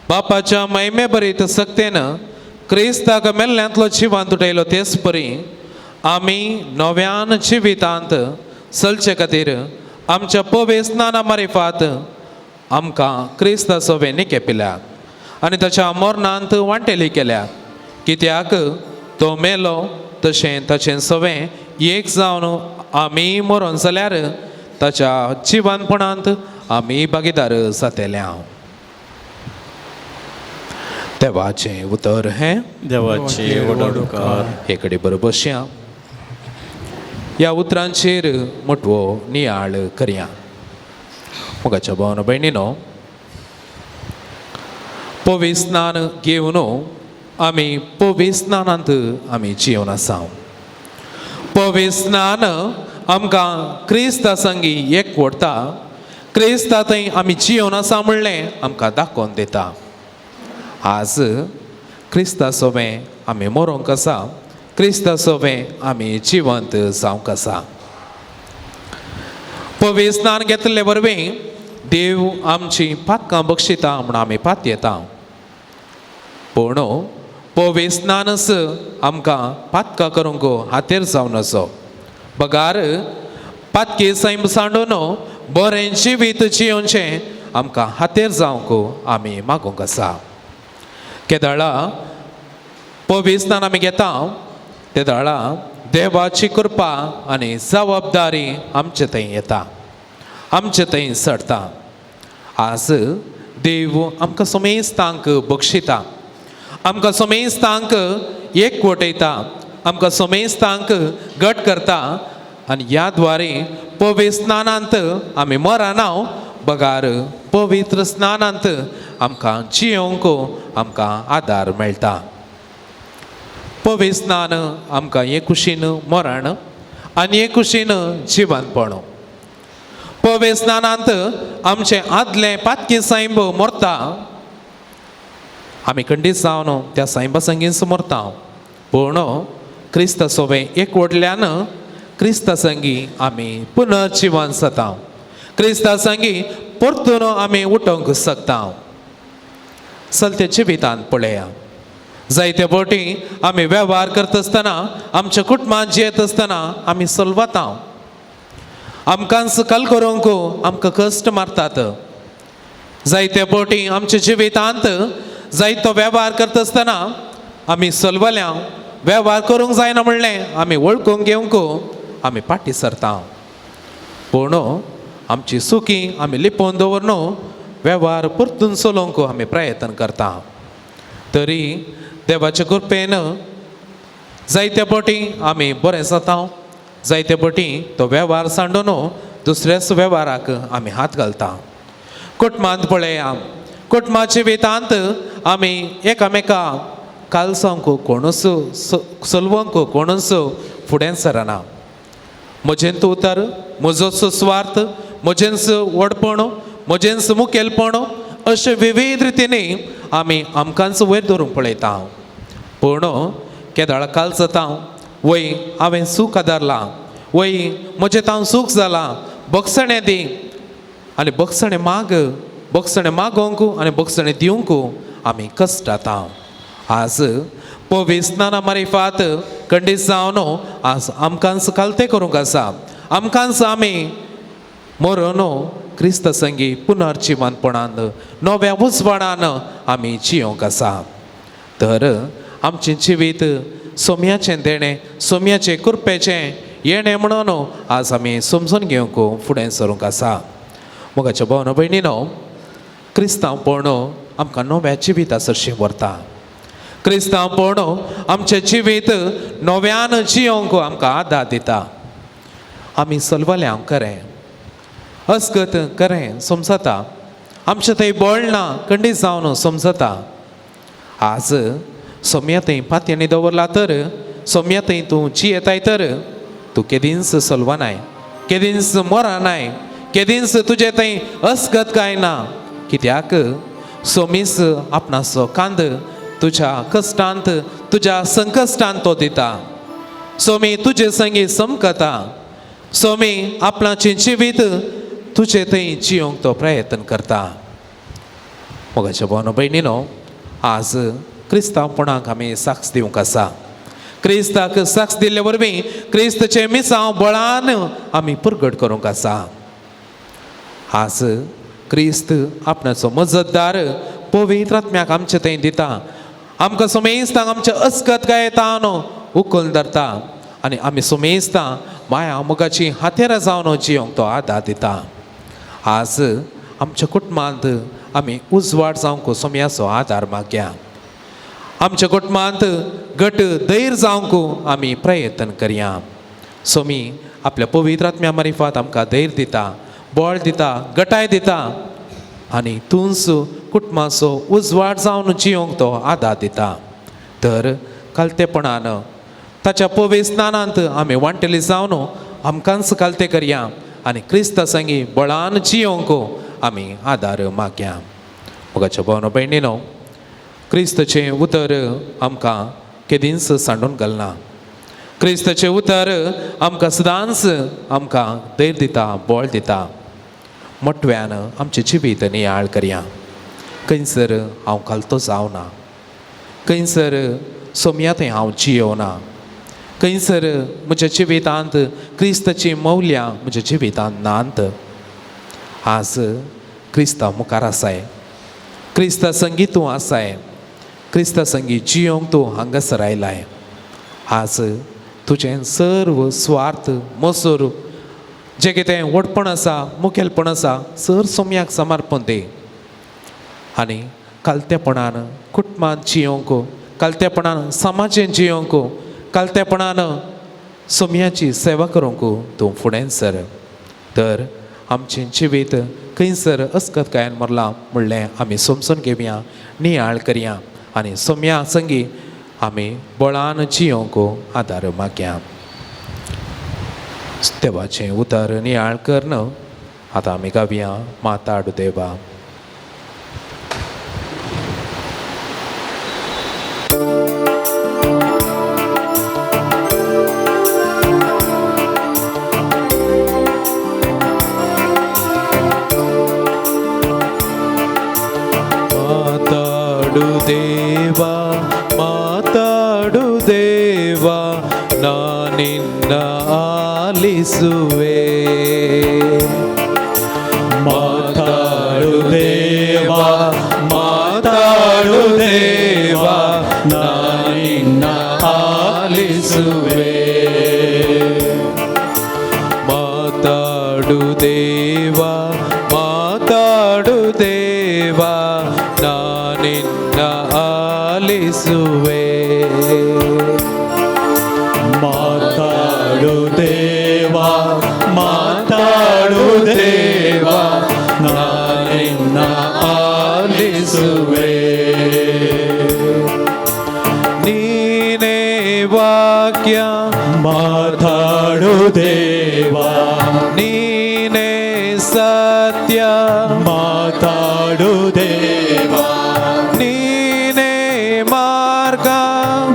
बापाच्या महिमे बरीत सक्तेन क्रिस्ताक मेल्ल्यांतलो जिवांत उठयलो, तेच परी आमी नव्यान जिवितांत चलचे खातीर आमच्या पवित्र स्नाना मारिफात आमकां क्रिस्ता सोबें निकेपिल्या आनी ताच्या मरणांत वांटेली केल्या. कित्याक तो मेलो तशें ताचें सवें एक जावन आमी मरोन जाल्यार ताच्या जिवानपणांत आमी भागीदार जातले. देवाचें उतर हें. देवाचे व्हड उपकार. हे कडेन बरोबर बसया, ह्या उतरांचेर मोटवो नियाळ करया. मोगाच्या भावन भयणीनो, पवित्र स्नान घेवन आमी पवित्र स्नानांत आमी जिवन आसा. पवित्र स्नान आमकां क्रिस्ता संगी एक वडता, क्रिस्ता थंय आमी जिवन आसा म्हणलें आमकां दाखोवन दिता. आज क्रिस्ता सोबें आमी मरोंक आसा, क्रिस्ता सोबें आमी जिवंत जावंक आसा. पवित्र स्नान घेतले वरवीं देव आमची पातकां बक्षिता म्हूण आमी पातयेता. पूण पवित्र स्नानच आमकां पातकां करूंक हातेर जावन आसो बगार पातकी सैम सांडून बरें जिवीत जियोवचें आमकां हातेर जावंक आमी मागूंक आसा. केदळा पवित्र स्नान आमी घेता तेदळा देवाची कृपा आनी जबाबदारी आमचे थंय येता, आमचे थंय चडता. आज देव आमकां समेस्तांक बक्षिता, आमकां समेस्तांक एक वटयता, आमकां समेस्तांक घट करता आनी ह्या द्वारे पवित्र स्नानांत आमी मरना बगार पवित्र स्नानांत आमकां जियोवंक आमकां आदार मेळटा. पवित्र स्नान आमकां एक कुशीन मरण आनी एक कुशीन जिवनपण. पवित्र स्नानांत आमचें आदलें पातकी सैंब मरता, आमी खंडीत जावन त्या सैंबा संगीच मरता. पूण क्रिस्ता सोबें एक वडल्यान क्रिस्ता संगी आमी पुनर्जिवन जाता, क्रिस्ता संगी परतून आमी उठोवंक शकता. चलते जिवितांत पळया, जायते बोटी आमी वेव्हार करता आसतना आमच्या कुटुंबांत जियेत आसतना आमी सलवता, आमकांच कल करूंक आमकां कश्ट मारतात. जायते बोटी आमच्या जिवितांत जायतो वेव्हार करता आसतना आमी सलवल्या, वेव्हार करूंक जायना म्हणलें आमी वळखूंक घेवंक आमी फाटीं सरता. पूण आमची सुकी आमी लिपोवन दवरन वेव्हार परतून चलोवंक आमी प्रयत्न करता. तरी देवाच्या कृपेन जायते बोटी आमी बरें जाता, जायते बोटी तो वेव्हार सांडून दुसऱ्याच वेव्हाराक आमी हात घालता. कुटुंबांत पळया, कुटुंबाच्या जिवितांत आमी एकामेका कालसांक कोणूच चलवंक कोणूच फुडें सरना. म्हजेंत उतर, म्हजोच स्वार्थ, म्हजेंच व्हडपण, म्हजेंच मुखेलपण अशें विविध रितीनी आमी आमकांच वयर धरूंक पळयता. पूण केदळ काल जाता, वय हांवें सूख आदारलां, वय म्हजें हांव सूख जालां, बक्षणें दी आनी बक्षणें माग, बक्षणें मागोवंक आनी बक्षणें दिवंक आमी कश्टाता. आज पवित्र स्नाना मारिफात खंडीत जावन आज आमकांच कालतें करूंक आसा, आमकांच आमी मरोन क्रिस्त संगी पुनर्जिवनपणान नव्या उजवाडान आमी जियोंक आसा. तर आमचें जिवीत सोम्याचें देणें, सोम्याचें कृपेचें येणें म्हणून आज आमी समजून घेवंक फुडें सरूंक आसा. मोगाच्या भावन भयणीनो, क्रिस्तांवपण आमकां नव्या जिविता सरशीं व्हरता. क्रिस्तांवपण आमचें जिवीत नव्यान जियोंक आमकां आदार दिता. आमी सलवल्या खरें, अस्कत खरें समजता, आमचें थंय बळ ना खंडीत जावन समजता. आज सोम्या थंय पातयांनी दवरला तर सोम्या थंय तूं जियेताय तर तूं केदींच सलवनाय, केदींच मरनाय, केदींच तुजें थंय अस्कत काय ना. कित्याक सोमीस आपणाचो कांद तुज्या कश्टांत तुज्या संकश्टांत तो दिता. सोमी तुजे संगी समकता, सोमी आपणाचें जिवीत तुजे थंय जियोंक तो प्रयत्न करता. मोगाच्या भावन भयणीनो, आज क्रिस्तांवपणाक आमी साक्ष दिवंक आसा. क्रिस्ताक साक्ष दिल्ले वरवीं क्रिस्ताचें मिसांव बळान आमी परगट करूंक आसा. आज क्रिस्त आपणाचो मजतदार पवित्र आत्म्याक आमचे थंय दिता. आमकां सुमेस्तांक आमच्या अस्कत गायतान उखलून धरता आनी आमी सुमेस्तां माया मोगाची हातेरां जावन जियोंक तो आदार दिता. आज आमच्या कुटुंबांत आमी उजवाड जावंक सोम्याचो आदार मागया. आमच्या कुटुंबांत घट धैर्य जावंक आमी प्रयत्न करया. सोमी आपल्या पवित्र आत्म्या मारिफात आमकां धैर्य दिता, बळ दिता, गटाय दिता आनी तूंच कुटुंबाचो उजवाड जावन जियोंक तो आदार दिता. तर कालतेपणान ताच्या पवित्र स्नानांत आमी वांटेली जावन आमकांच कालते करया आनी क्रिस्ता संगी बळान जियोंक आमी आदार मागया. मोगाच्या भावनो भयणीनो, क्रिस्ताचें उतर आमकां केदींच सांडून घालना. क्रिस्ताचें उतर आमकां सदांच आमकां धैर्य दिता, बळ दिता. मोटव्यान आमचें जिवीत नियाळ करया. खंयसर हांव घालतो जावना, खंयसर सोम्या थंय हांव जियोना, खंयसर म्हज्या जिवितांत क्रिस्ताचीं मौल्यां म्हज्या जिवितांत नात. आज क्रिस्ता मुखार आसाय, क्रिस्ता संगी तूं आसाय, क्रिस्ता संगी जियोंक तूं हांगासर आयलाय. आज तुजें सर्व स्वार्थ मसूर जें कितें व्हडपण आसा, मुखेलपण आसा, सर सोम्याक समर्पण दी आनी कालतेपणान कुटुंबांत जियोंक, कालतेपणान समाजेन जियोंक, कालतेपणान सोम्याची सेवा करूंक तूं फुडें सर. तर आमचें जिवीत खंयसर अस्कत कायन मरलां म्हणलें आमी समजून घेवया, नियाळ करया आनी सोम्या संगी आमी बळान जियोंक आदार मागया. देवाचें उतर नियाळ करन आतां आमी गावया माताड देवा. माताडू देवा, माताडू देवा, ನಾ ನಿನ್ನ ಆಲಿಸುವೆ. ಮಾತಾಡು ದೇವಾ, ಮಾತಾಡು ದೇವಾ, ನಾ ನಿನ್ನ ಆಲಿಸುವೆ. ಮಾತಾಡು ದೇವಾ, ಮಾತಾಡು ದೇವಾ, ನಾ ನಿನ್ನ ಆಲಿಸುವೆ. ಮಾತಾಡು ದೇವಾ, ಮಾತಾಡು ದೇವಾ, ನಾ ನಿನ್ನ ಆಲಿಸುವೆ. ನೀನೇ ವಾಕ್ಯ, ಮಾತಾಡು ದೇವಾ, ನೀನೇ ಸತ್ಯ, ಮಾತಾಡು ದೇವಾ, ನೀನೇ ಮಾರ್ಗ,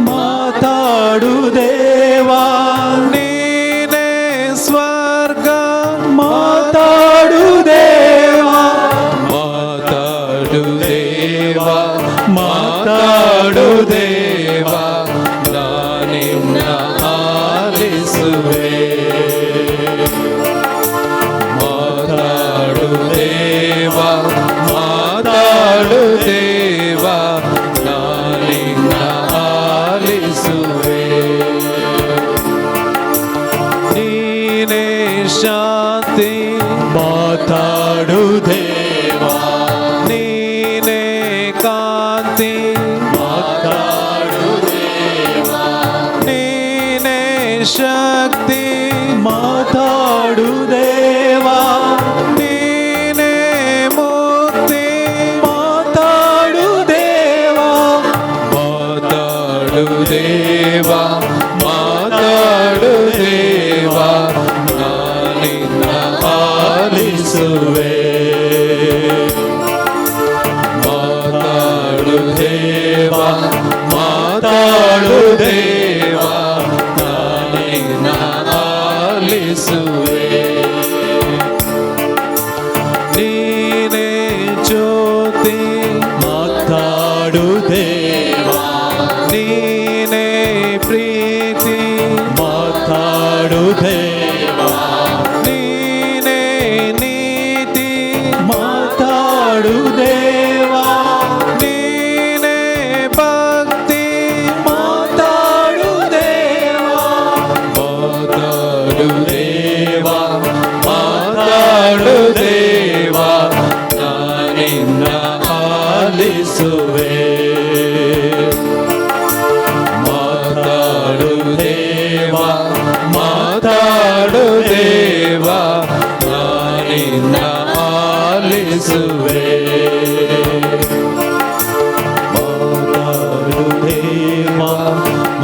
ಮಾತಾಡು ದೇವಾ, ನೀನೇ ಸ್ವರ್ಗ, ಮಾತಾಡು ದೇವಾ, ಮಾತಾಡು ದೇವಾ, ಮಾತಾಡು ದೇವಾ, ನಾ ನಿನ್ನ ಆಲಿಸುವೆ. ಮಾತಾಡು ದೇವಾ, ಮಾತಾಡು ದೇವಾ, ನಾ ನಿನ್ನ ಆಲಿಸುವೆ. ನೀನೇ ಶಾಂತಿ, ಮಾತಾಡು ದೇವಾ, ನೀನೇ ಕಾಂತಿ, ಮಾತಾಡು ದೇವಾ, ನೀನೇ ಶಕ್ತಿ, ಮಾತಾಡು ದೇವಾ, ನೀನೇ ಮುಕ್ತಿ, ಮಾತಾಡು ದೇವಾ, ಮಾತಾಡು ದೇವಾ, ಮಾತಾಡು ದೇವಾ, ನಾ ನಿನ್ನ ಆಲಿಸುವೆ. ಮಾತಾಡು ದೇವಾ, ಮಾತಾಡು ದೇವಾ, ನಾ ನಿನ್ನ ಆಲಿಸುವೆ. ನೀನೇ ಜ್ಯೋತಿ, ಮಾತಾಡು ದೇವಾ, ನೀನೇ ಪ್ರೀತಿ, ಮಾತಾಡು ದೇವಾ, ನಾನಿನ್ನ ಆಲಿಸುವೆ. ಮಾತಾಡು ದೇವಾ, ಮಾತಾಡು ದೇವಾ, ನಾನಿನ್ನ ಆಲಿಸುವೆ. ಮಾತಾಡು ದೇವಾ,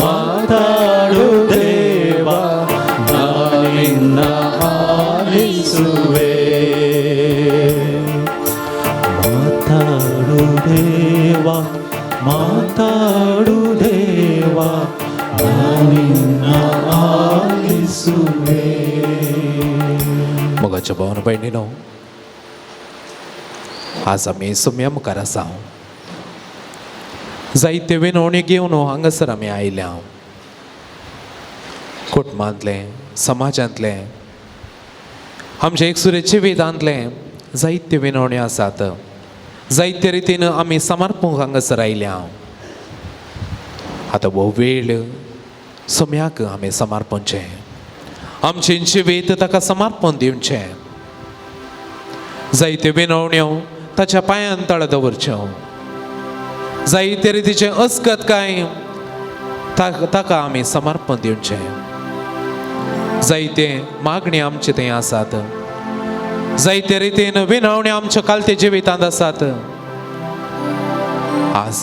ಮಾತಾಡು ದೇವಾ, ನಾನಿನ್ನ ಆಲಿಸುವೆ. ಮಾತಾಡು ದೇವಾ, ಮಾತಾಡು ದೇವಾ, ನಾನಿನ್ನ ಆಲಿಸುವೆ. मोगाच्या भावान भयणीनो, आज आमी सोम्या मुखार आसा. जायते विनवणी घेवन हांगासर आमी आयल्या. कुटुंबांतले, समाजांतले, आमच्या एकसुरे जिवितांतले जायते विनवणी आसात. जायते रितीन आमी समर्पूंक हांगासर आयल्या. आतां हो वेळ सोम्याक आमी समर्पणचें, आमचें जिवीत ताका समर्पण दिवचें. जायत्यो विनवण्यो ताच्या पांयान तळ दवरच्यो. जायते रितीचें अस्कत काय ताका आमी समर्पण दिवचें. जायते मागणी आमचे थंय आसात. जायते रितीन विनवण्यो आमच्या कालते जिवितांत आसात. आज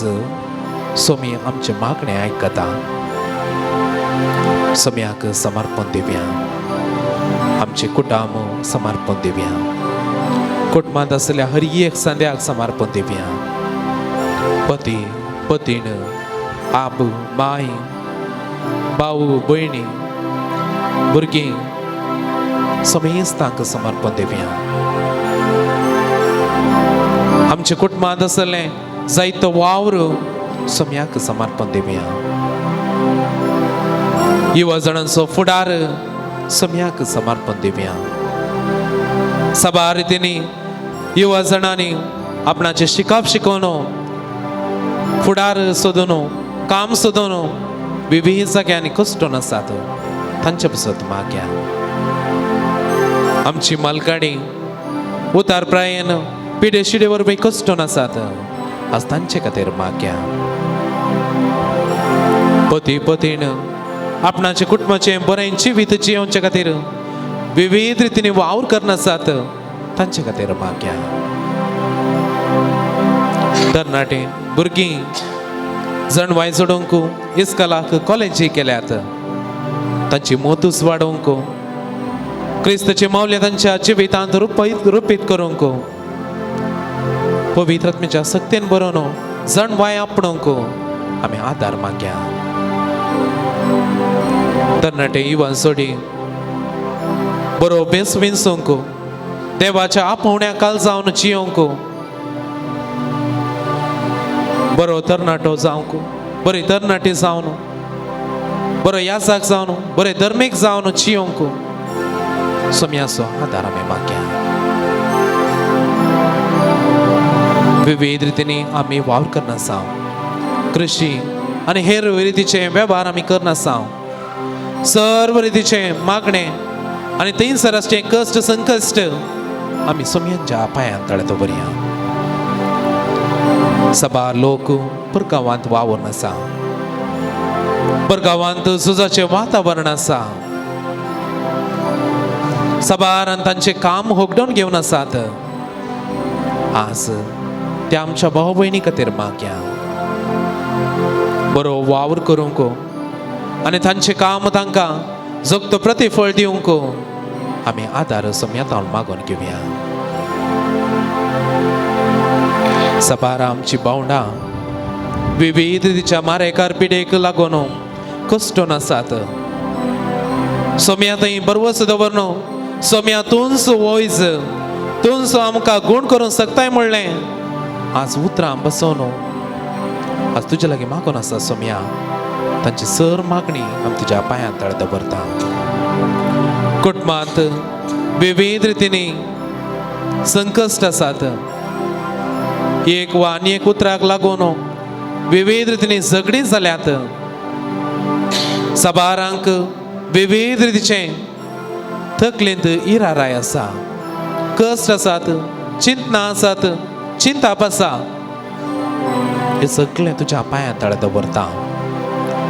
सोमी आमचे मागणे आयकता. सोम्याक समर्पण दिवया. आमचे कुटुंब समर्पण दिवया. कुटुंबांत आसलेल्या हर एक संद्याक समर्पण दिवया. पती पतीण, आब माय, भाऊ भयणी, भुरगीं, समेस्तांक समर्पण दिवया. आमच्या कुटुंबांत आसलें जायतो वावर सोम्याक समर्पण दिवया. युवा जाणांचो फुडार सोम्याक समर्पण दिवया. साबार रितींनी युवा जाणांनी आपणाचें शिकप शिकोवन, फुडार सोदून, काम सोदून विविध जाग्यांनी कश्टून आसात, तांचे पासत मागया. आमची मालकाणी उतार प्रायेन पिडे शिडे वरवीं कश्टून आसात, आज तांचे खातीर मागया. पती पतीण आपणाचे कुटुंबाचें बरें जिवीत जियोवचे खातीर विविध रितींनी वावर करना आसात, तांचे खातीर मागया. तरणाटे भुरगीं जणवाय जोडूंक इस्कलाक कॉलेजी केल्यात, तांची मोतूच वाडोवंक, क्रिस्तचे मावले तांच्या जिवितांत रुपीत रुपीत करूंक, पवित्र आत्म्याच्या सक्तेन बरोवन जणवाय आपणोवंक आमी आदार मागया. तरणाटे युवान सोडी बरो बेस विंचूंक, देवाच्या आपोवण्या काल जावन जियोवंक, बरो तरणाटो जावंक, बरी तरणाटी जावन, बरो याजाक जावन, बरे धर्मीक जावन जियोवंक सोम्याचो आदार आमी मागया. विविध रितींनी आमी वावर करना आसा. कृशी आनी हेर रितीचे वेव्हार आमी करना आसा. सर्व रितीचे मागणे आनी थंयसर आसचे कश्ट संकश्ट आमी सोम्यांच्या पांयांत तळे दवरया. सबार लोक परगांवांत वावरून आसा. परगांवांत झुजाचें वातावरण आसा. सबार आनी तांचें काम होगडून घेवन आसात. आज त्या आमच्या भाव भयणी खातीर मागया. बरो वावर करूंक आनी तांचें काम तांकां जगतो प्रतिफळ दिवंक आमी आदार सम्यातावन मागून घेवया. सबार आमची भावंडां विविध रितीच्या मारेकार पिडेक लागून कश्टून आसात. सोम्या थंय बरवस दवरन सोम्या तूंच वयज, तूंच आमकां गूण करूंक शकताय म्हणलें आज उतरां बसोवन आज तुज्या लागीं मागून आसा. सोम्या तांची सर मागणी आमी तुज्या पांयांत तळ दवरता. कुटुंबांत विविध रितींनी संकश्ट आसात. एक वा आनी एक उतराक लागून विविध रितींनी झगडीं जाल्यात. साबारांक विविध रितीचें तकलेंत इराराय आसा. कश्ट आसात, चिंतना आसात, चिंताप आसा, हें सगळें तुज्या पांयां तळा दवरता.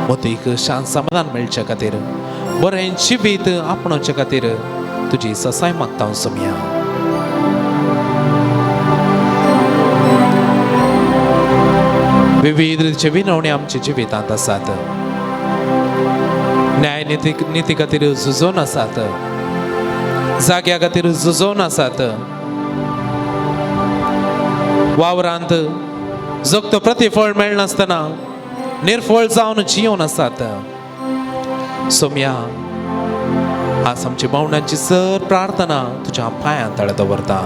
मतीक शांत समाधान मेळचे खातीर, बरें जिवीत आपणोवचे खातीर तुजी ससाय मागता हांव सोम्या. विविध रितीचे विनवणी आमच्या जिवितांत आसात. न्याय निती खातीर झुजोवन आसात, जाग्या खातीर झुजोवन आसात, वावरांत जगतो प्रतिफळ मेळनासतना निर्फळ जावन जियोन आसात. सोम्या, आज आमची भावनांची सर प्रार्थना तुज्या पांयां तळा दवरता.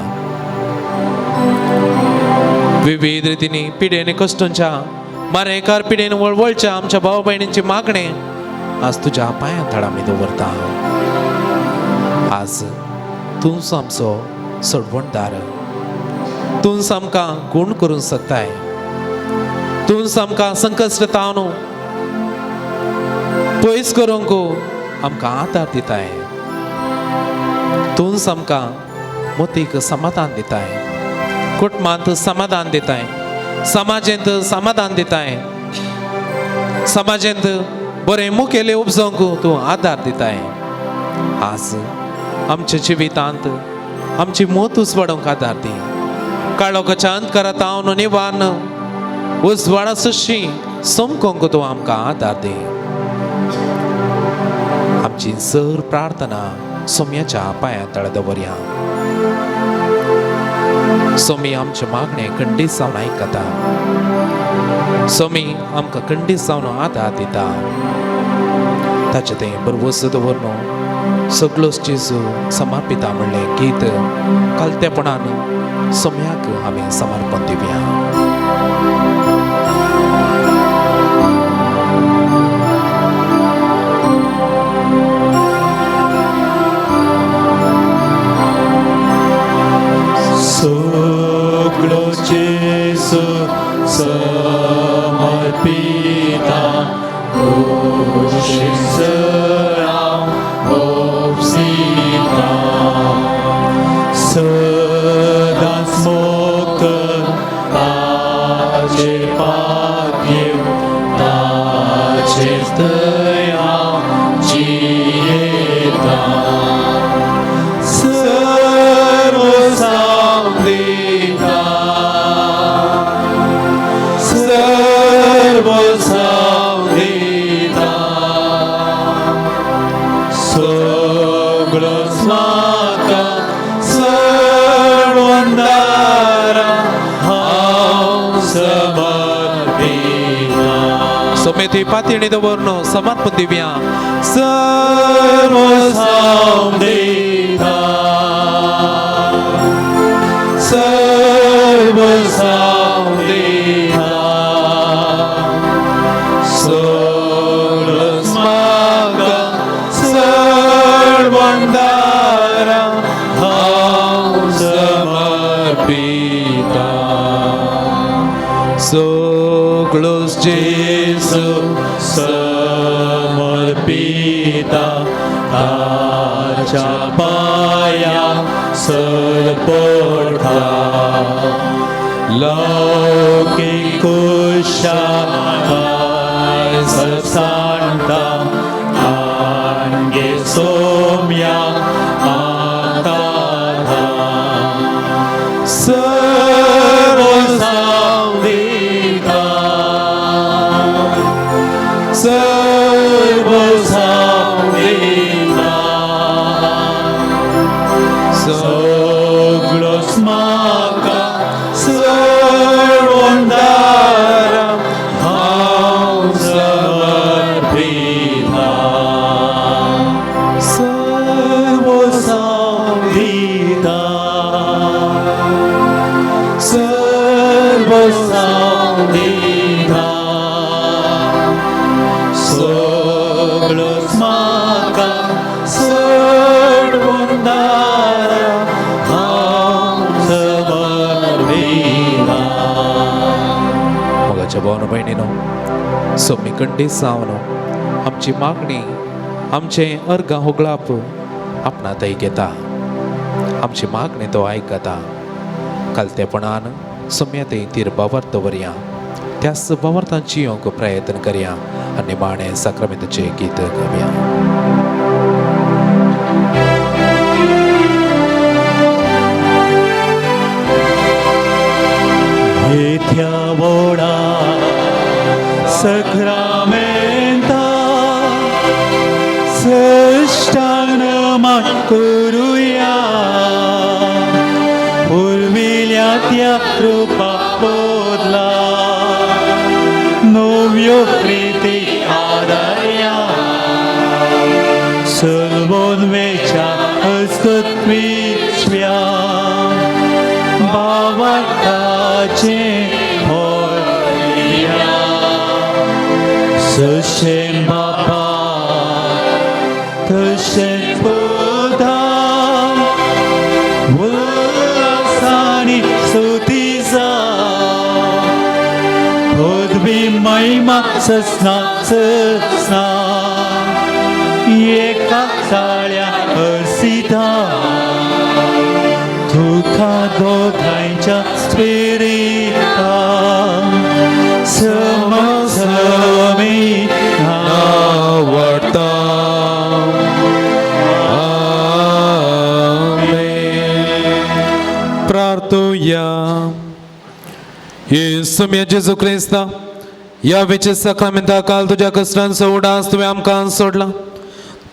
विविध रितींनी पिडेन कश्टांच्या मारेकार पिडेन वळवळच्या आमच्या भाव भयणींची मागणें आज तुज्या पांयां तळा आमी दवरता. आज तूंच आमचो सोडवणदार, तूंच आमकां गूण करूंक शकताय, तूंच आमकां संकश्ट तावन पयस करूंक आमकां आदार दिताय, तूंच आमकां मतीक समाधान दिताय, कुटुंबांत समाधान दिताय, समाजेंत समाधान दिताय, समाजेंत बरें मुखेले उपजोवंक तूं आदार दिताय. आज आमच्या जिवितांत आमची मत उजवाडोवंक आदार दी. काळोखाच्या अंधकारांत हांव निवारण उजवाडा सुशी समकोंक तूं आमकां आदार दी. आमची सर प्रार्थना सोम्याच्या पांयां तळा दवरया. सोमी आमचे मागणें खंडीत जावन आयकता. सोमी आमकां खंडीत जावन आदार दिता. ताचें तें बरवस दवर सगळोच जेजू समर्पिता म्हणलें गीत कालतेपणान सोम्याक आमी समर्पण दिवया. सगळो जेजू समर्पिता, ओपसिता, सदांच मोक्त ताचेर पातयेवन ताचेर दया जियेता. सर्व दिता, सर्व दिता, सगळोच म्हाका सर्वंदारा हांव समर्पिता. सोमेती पातयेणी दवरनो समर्पण दिवया. सर्व दिता, सर्व दिता, सगळोच म्हाका सर्वंदारा हांव समर्पिता. सगळोच जेजू समर्पिता, ताच्या पांया सरपडटा, लौकीक कुशाय सरसाणटा, आंगे सोम्या आतां सर्व दिता, सर्व दिता, सगळोच म्हाका सर्वंदारा हांव समर्पिता. सर्व दिता, सर्व दिता, सगळोच म्हाका सर्वंदारा हांव समर्पिता. मोगाच्या भावानो भयणीनो, सोमी खंडीत जावन आमची मागणी, आमचें अर्गां होगळाप आपणा थंय घेता. आमची मागणी तो आयकता. कालतेपणान सोम्या ते तीर बावर्त दवरया, त्याच बावर्तान जियोंक प्रयत्न करया आनी निमाणें साक्रामेंताचें गीत गावया. येथ्या वोडा सक्रामेंता सृष्टान मान करुया, पुर्विल्या त्या कृपा बदला नव्यो प्रीती आदारया, सर्वोन्वेच्या हस्तत्विश्व्या बाबाचे होया, सशें बाबा तशें पुता उल्हासानी स्तुती पदवी महिमा ससना ससना एका साळ्या हर्सिता, तुका दोगांयच्या स्पिरिता समसमी आवडता. आमेन. प्रार्थुया. येसुम्या जेजू क्रिस्ता, ह्या वेचे साक्रामेंता काल तुज्या कश्टांचो उडास तुवें आमकां सोडला.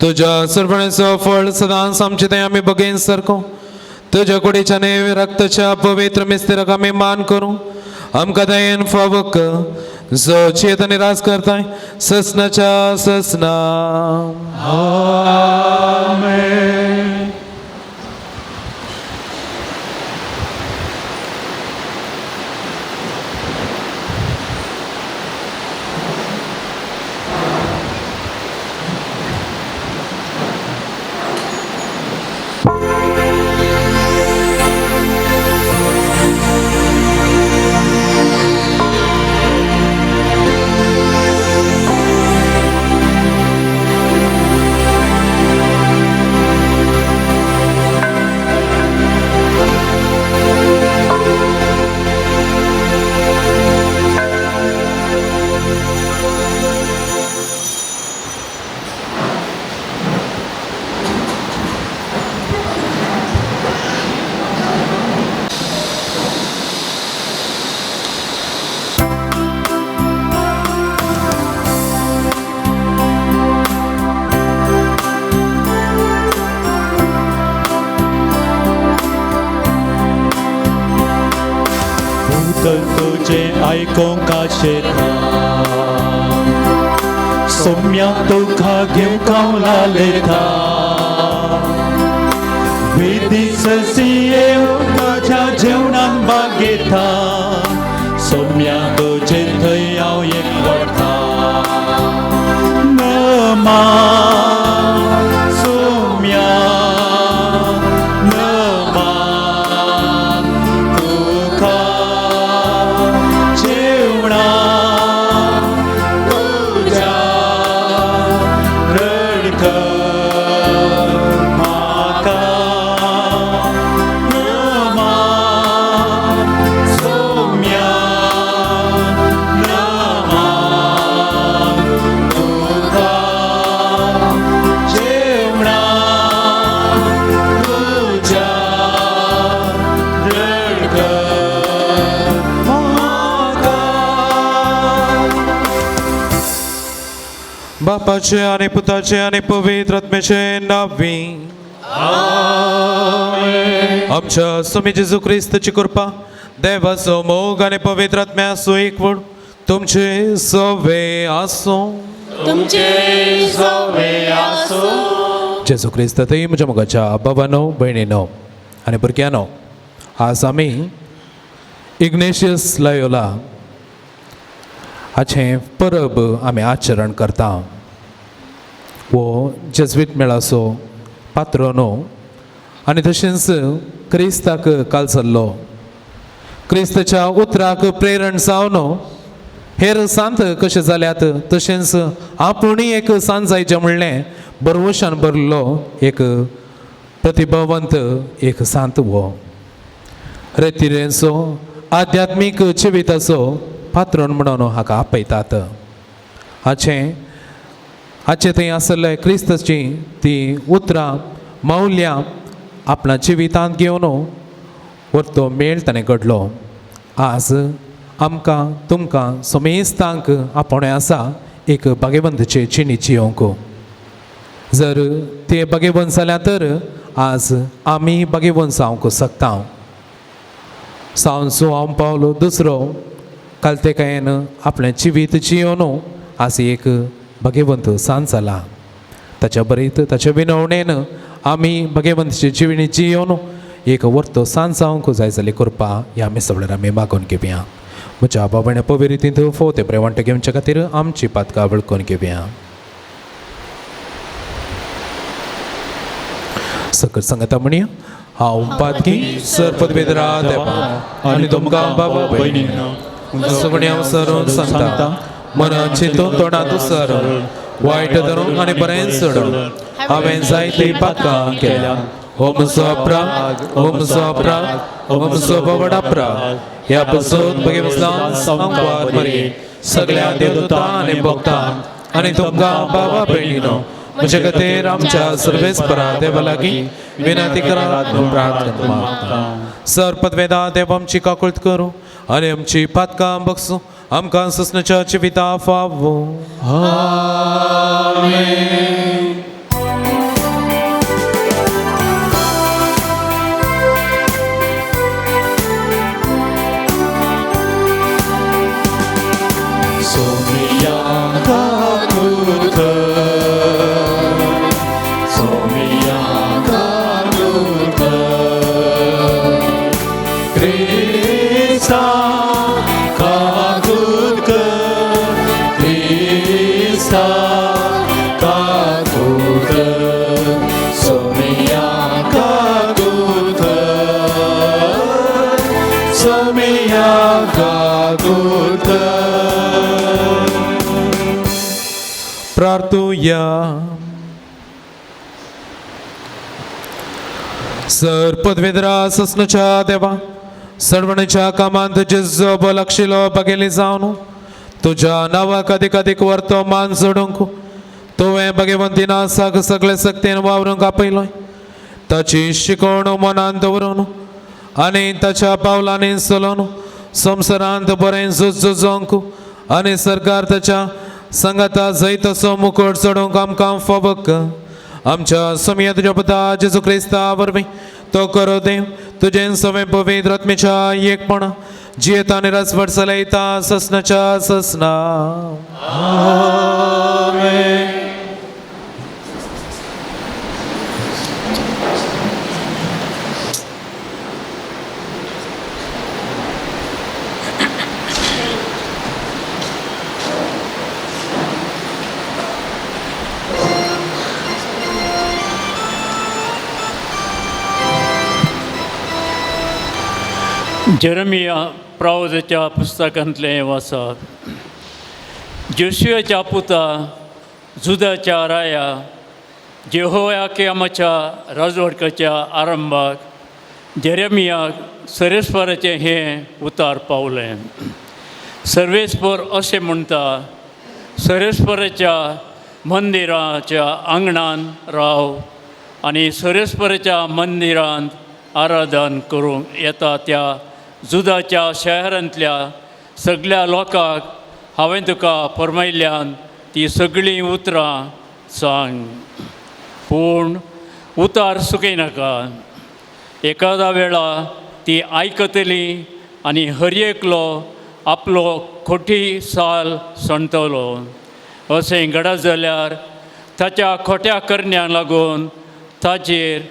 तुज्या सरपणेचो फळ सदांच आमचे थंय आमी बगेन सारको तुज्या कुडीच्या आनी रक्ताच्या पवित्र मिस्तेराक आमी मान करूं. आमकां दयेन फावक जो चेत आनी राज करताय ससनाच्या ससना. आमेन. तुझे आयकोंक आशेता, सोम्या तुका घेवंक हांव लालेता, विधी ससी येवन तुज्या जेवणान बागेता, सोम्या तुजे थंय हांव एक वता. नमा सोम्या नमा तुका जेवणा तुज्या रडक म्हाका, नमा सोम्या नमा तुका जेवणा तुज्या रडक म्हाका. बापाचे आनी पुताचे आनी पवित्र आत्म्याचे नांवी. आमच्या स्वामी जेजू क्रिस्ताची कृपा, देवाचो मोग आनी पवित्र आत्म्याचो एकवट तुमचे सवे आसूं. तुमचे सवे आसूं. जेजू क्रिस्त थंय म्हज्या मोगाच्या बाबानो, भयणीनो आनी भुरग्यांनो, आज आमी इग्नेशियस लयोला हाचें परब आमी आचरण करता. हो जेज्वीट मेळाचो पात्रो न्हू आनी तशेंच क्रिस्ताक कालचल्लो, क्रिस्ताच्या उतराक प्रेरण जावन हेर सांत कशें जाल्यात तशेंच आपुणूय एक सांत जायचें म्हणलें बरवशान भरलो एक प्रतिभावंत एक सांत हो रेतिरेंचो आध्यात्मीक जिविताचो पात्रण म्हणून हाका आपयतात. हाचें हाचे थंय आसले क्रिस्ताची ती उतरां मौल्यां आपल्या जिवितांत घेवन व्हरतो मेळ ताणें घडलो. आज आमकां तुमकां समेस्तांक आपोवणें आसा एक भागेवंतचे जिणी जियोंक. जर ते भागेवंत जाल्या तर आज आमी भागेवंत जावंक शकता. सावन हांव पावलो दुसरो कालतेकायेन आपलें जिवीत जियोन आज एक भागेवंत सांज जाला. ताच्या बरीत ताच्या विनवणेन आमी भागेवंतची जिवणी जियोन एक वर्तो सांज जावंक जाय जाली करपा ह्या आमी सगळ्यां आमी मागून घेवया. म्हज्या बाबाणे पविरितींत फोव ते बरें वांटो घेवचे खातीर आमची पातकां वळखून घेवया. सकल सांगता म्हणया, हांव पातकी सर पदवेदरा देवा आनी तुमकां बाबा भयणींनो सगळें हांव सरून सांगता मनान चिंतून तोंडांत उसरून वायट धरून आनी बरें सोडून हांवें जायतीं पातकां केल्या. हो म्हजो अपराध, हो म्हजो अपराध, हो म्हजो व्हड अपराध. ह्या पसून भगेवसान सांगपाक बरी सगळ्या देवदूतां आनी भक्तांक आनी तुमकां बाबा भयणीनो म्हजे खातीर आमच्या सर्वेस्परा देवा लागीं विनंती करात प्रार्थना मागता. सर पदवेदा देव आमची काकुळट करूं आनी आमची पातकां बगसूं आमकां ससनाच्या जिविता फावो. आमेन. सोमिया काकुळट कर, सोमिया काकुळट कर, क्रिस्ता काकुळट कर, क्रिस्ता काकुळट कर, सोमिया काकुळट कर, सोमिया काकुळट कर. प्रार्थुया. सर पदवेदरा ससनच्या देवा सर्वणच्या कामांत जेजो बलक्षिलो बगेली जावन तुज्या नांवाक अधिक वर्तो मान जोडूंक तुवें भगवंतीना साग सगळे सक्तेन वावरूंक आपयलोय. ताची शिकवण मनांत दवरून आनी ताच्या पावलांनी चलोवन संवसारांत बरें झूज झुजोवंक आनी सरकार ताच्या संगाता जैत असो मुकोट चडोवंक आमकां फावक. आमच्या सोमया तुज्या पुता जेजू क्रिस्ता वरवीं तो करो देव तुजें सवें पवित्र आत्मेच्या एकपणा जियेता आनी राजवट चलयता ससनाच्या ससना. आमेन. जेरमिया प्रावजाच्या पुस्तकांतलें वाचप. जोशियाच्या पुता जुदाच्या राया जेहोयाकिमाच्या राजवटकाच्या आरंभाक जेरेमियाक सरेस्वराचें हें उतार पावलें. सर्वेस्पर अशें म्हणटा, सरेस्वराच्या मंदिराच्या आंगणान राव आनी सरेस्वराच्या मंदिरांत आराधन करूंक येता त्या जुदाच्या शहरांतल्या सगळ्या लोकांक हांवें तुका फर्मायल्ल्यान ती सगळीं उतरां सांग. पूण उतार सुकयनाका. एकादा वेळा ती आयकतली आनी हर एकलो आपलो खोटी साल सणतलो. अशें घडत जाल्यार ताच्या खोट्या करण्यांक लागून ताचेर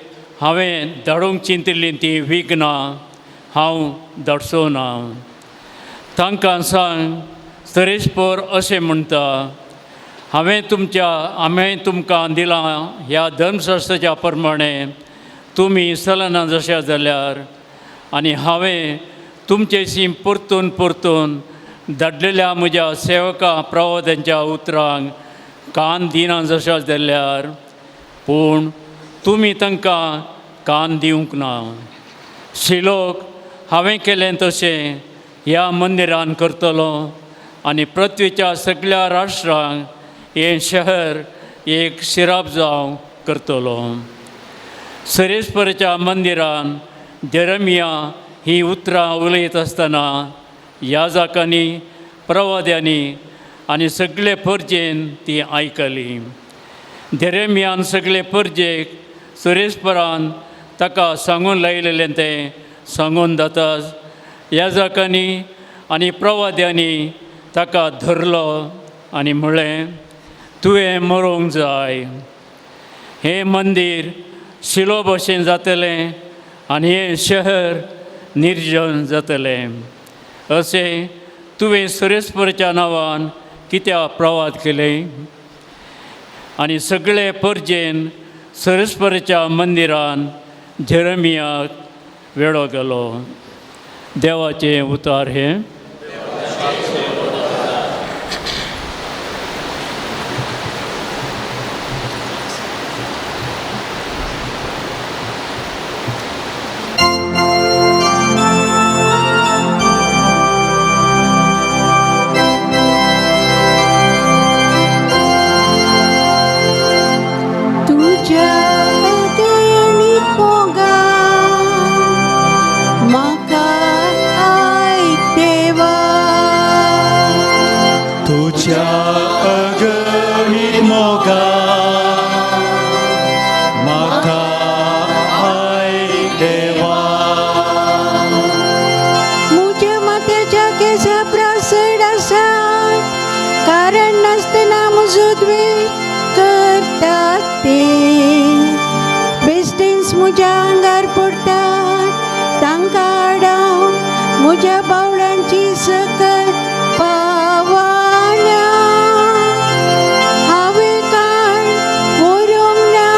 हांवें धाडूंक चिंतिल्लीं तीं विघ्नां हांव धाडचो ना. तांकां सांग, सरेस्पर अशें म्हणटा, हांवें तुमच्या हांवें तुमकां दिलां ह्या धर्मशास्त्राच्या प्रमाणें तुमी चलना जशें जाल्यार आनी हांवें तुमचेशी परतून परतून धाडलेल्या म्हज्या सेवका प्रवादांच्या उतरांक कान दिना जशें जाल्यार पूण तुमी तांकां कान दिवंक ना. शिलोक हांवें केलें तशें ह्या मंदिरान करतलो आनी पृथ्वीच्या सगळ्या राष्ट्रांक हें शहर एक शिराप जावं करतलो. सरेस्परच्या मंदिरान जेरमिया ही उतरां उलयत आसतना याजकांनी, प्रवाद्यांनी आनी सगळे परजेन ती आयकली. जेरेमियान सगळे परजेक सुरेस्परान ताका सांगून लायलेलें तें सांगून जाताच याजकांनी आनी प्रवाद्यांनी ताका धरलो आनी म्हळें, तुवें मरोंक जाय. हें मंदीर शिलो भशेन जातलें आनी हें शहर निर्जन जातलें अशें तुवें सुरेस्परच्या नांवान कित्याक प्रवाद केलें? आनी सगळे परजेन सरस्परच्या मंदिरान जेरमियाक वेळो गेलो. देवाचें उतार हें. तुझ्या अगणित मोगान म्हाका आयक देवा. तुझ्या अगणित मोगान म्हाका आयक देवा. म्हज्या माथ्याच्या केसा प्रासड आसा, कारण नासतना म्हजो द्वेश करतात ते. बेश्टेंच म्हज्या आंगार पडटात, तांकां आडावन म्हज्या बावळ्यांची सकत पावना. हांवें कांय व्हरूंक ना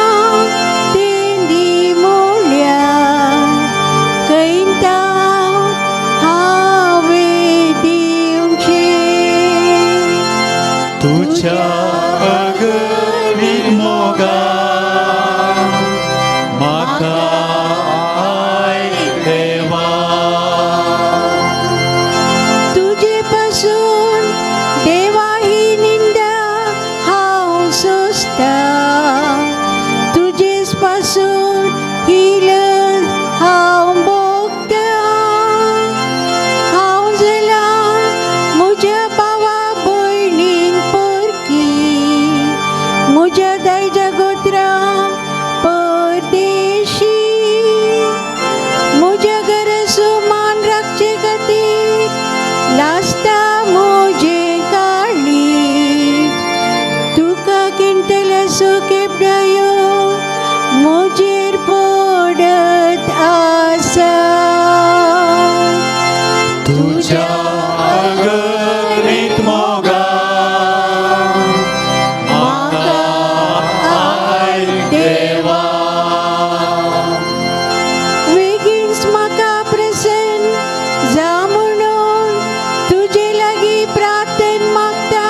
तेंदी मोडल्या, कैंता हांवें दिवचें. तुझ्या अगणित मोगान म्हाका आयक देवा. तुजे पासून देवा ही निंदा हांव सोंसता, तुजेच पासून ही लज हांव भोगता. हांव जालां म्हज्या भावा भयणींक परकी, म्हज्या दायजा गोत्रां परदेशी. म्हज्या घराचो मान राखचे खातीर लासता म्हजें काळीज. तुका किंतल्याचो केपडायो म्हजेर पडत आसा. तुझ्या अगणित मोगान म्हाका आयक देवा. बेगीनच म्हाका प्रसन्न जा म्हणून तुजे लागीं प्रार्थन मागता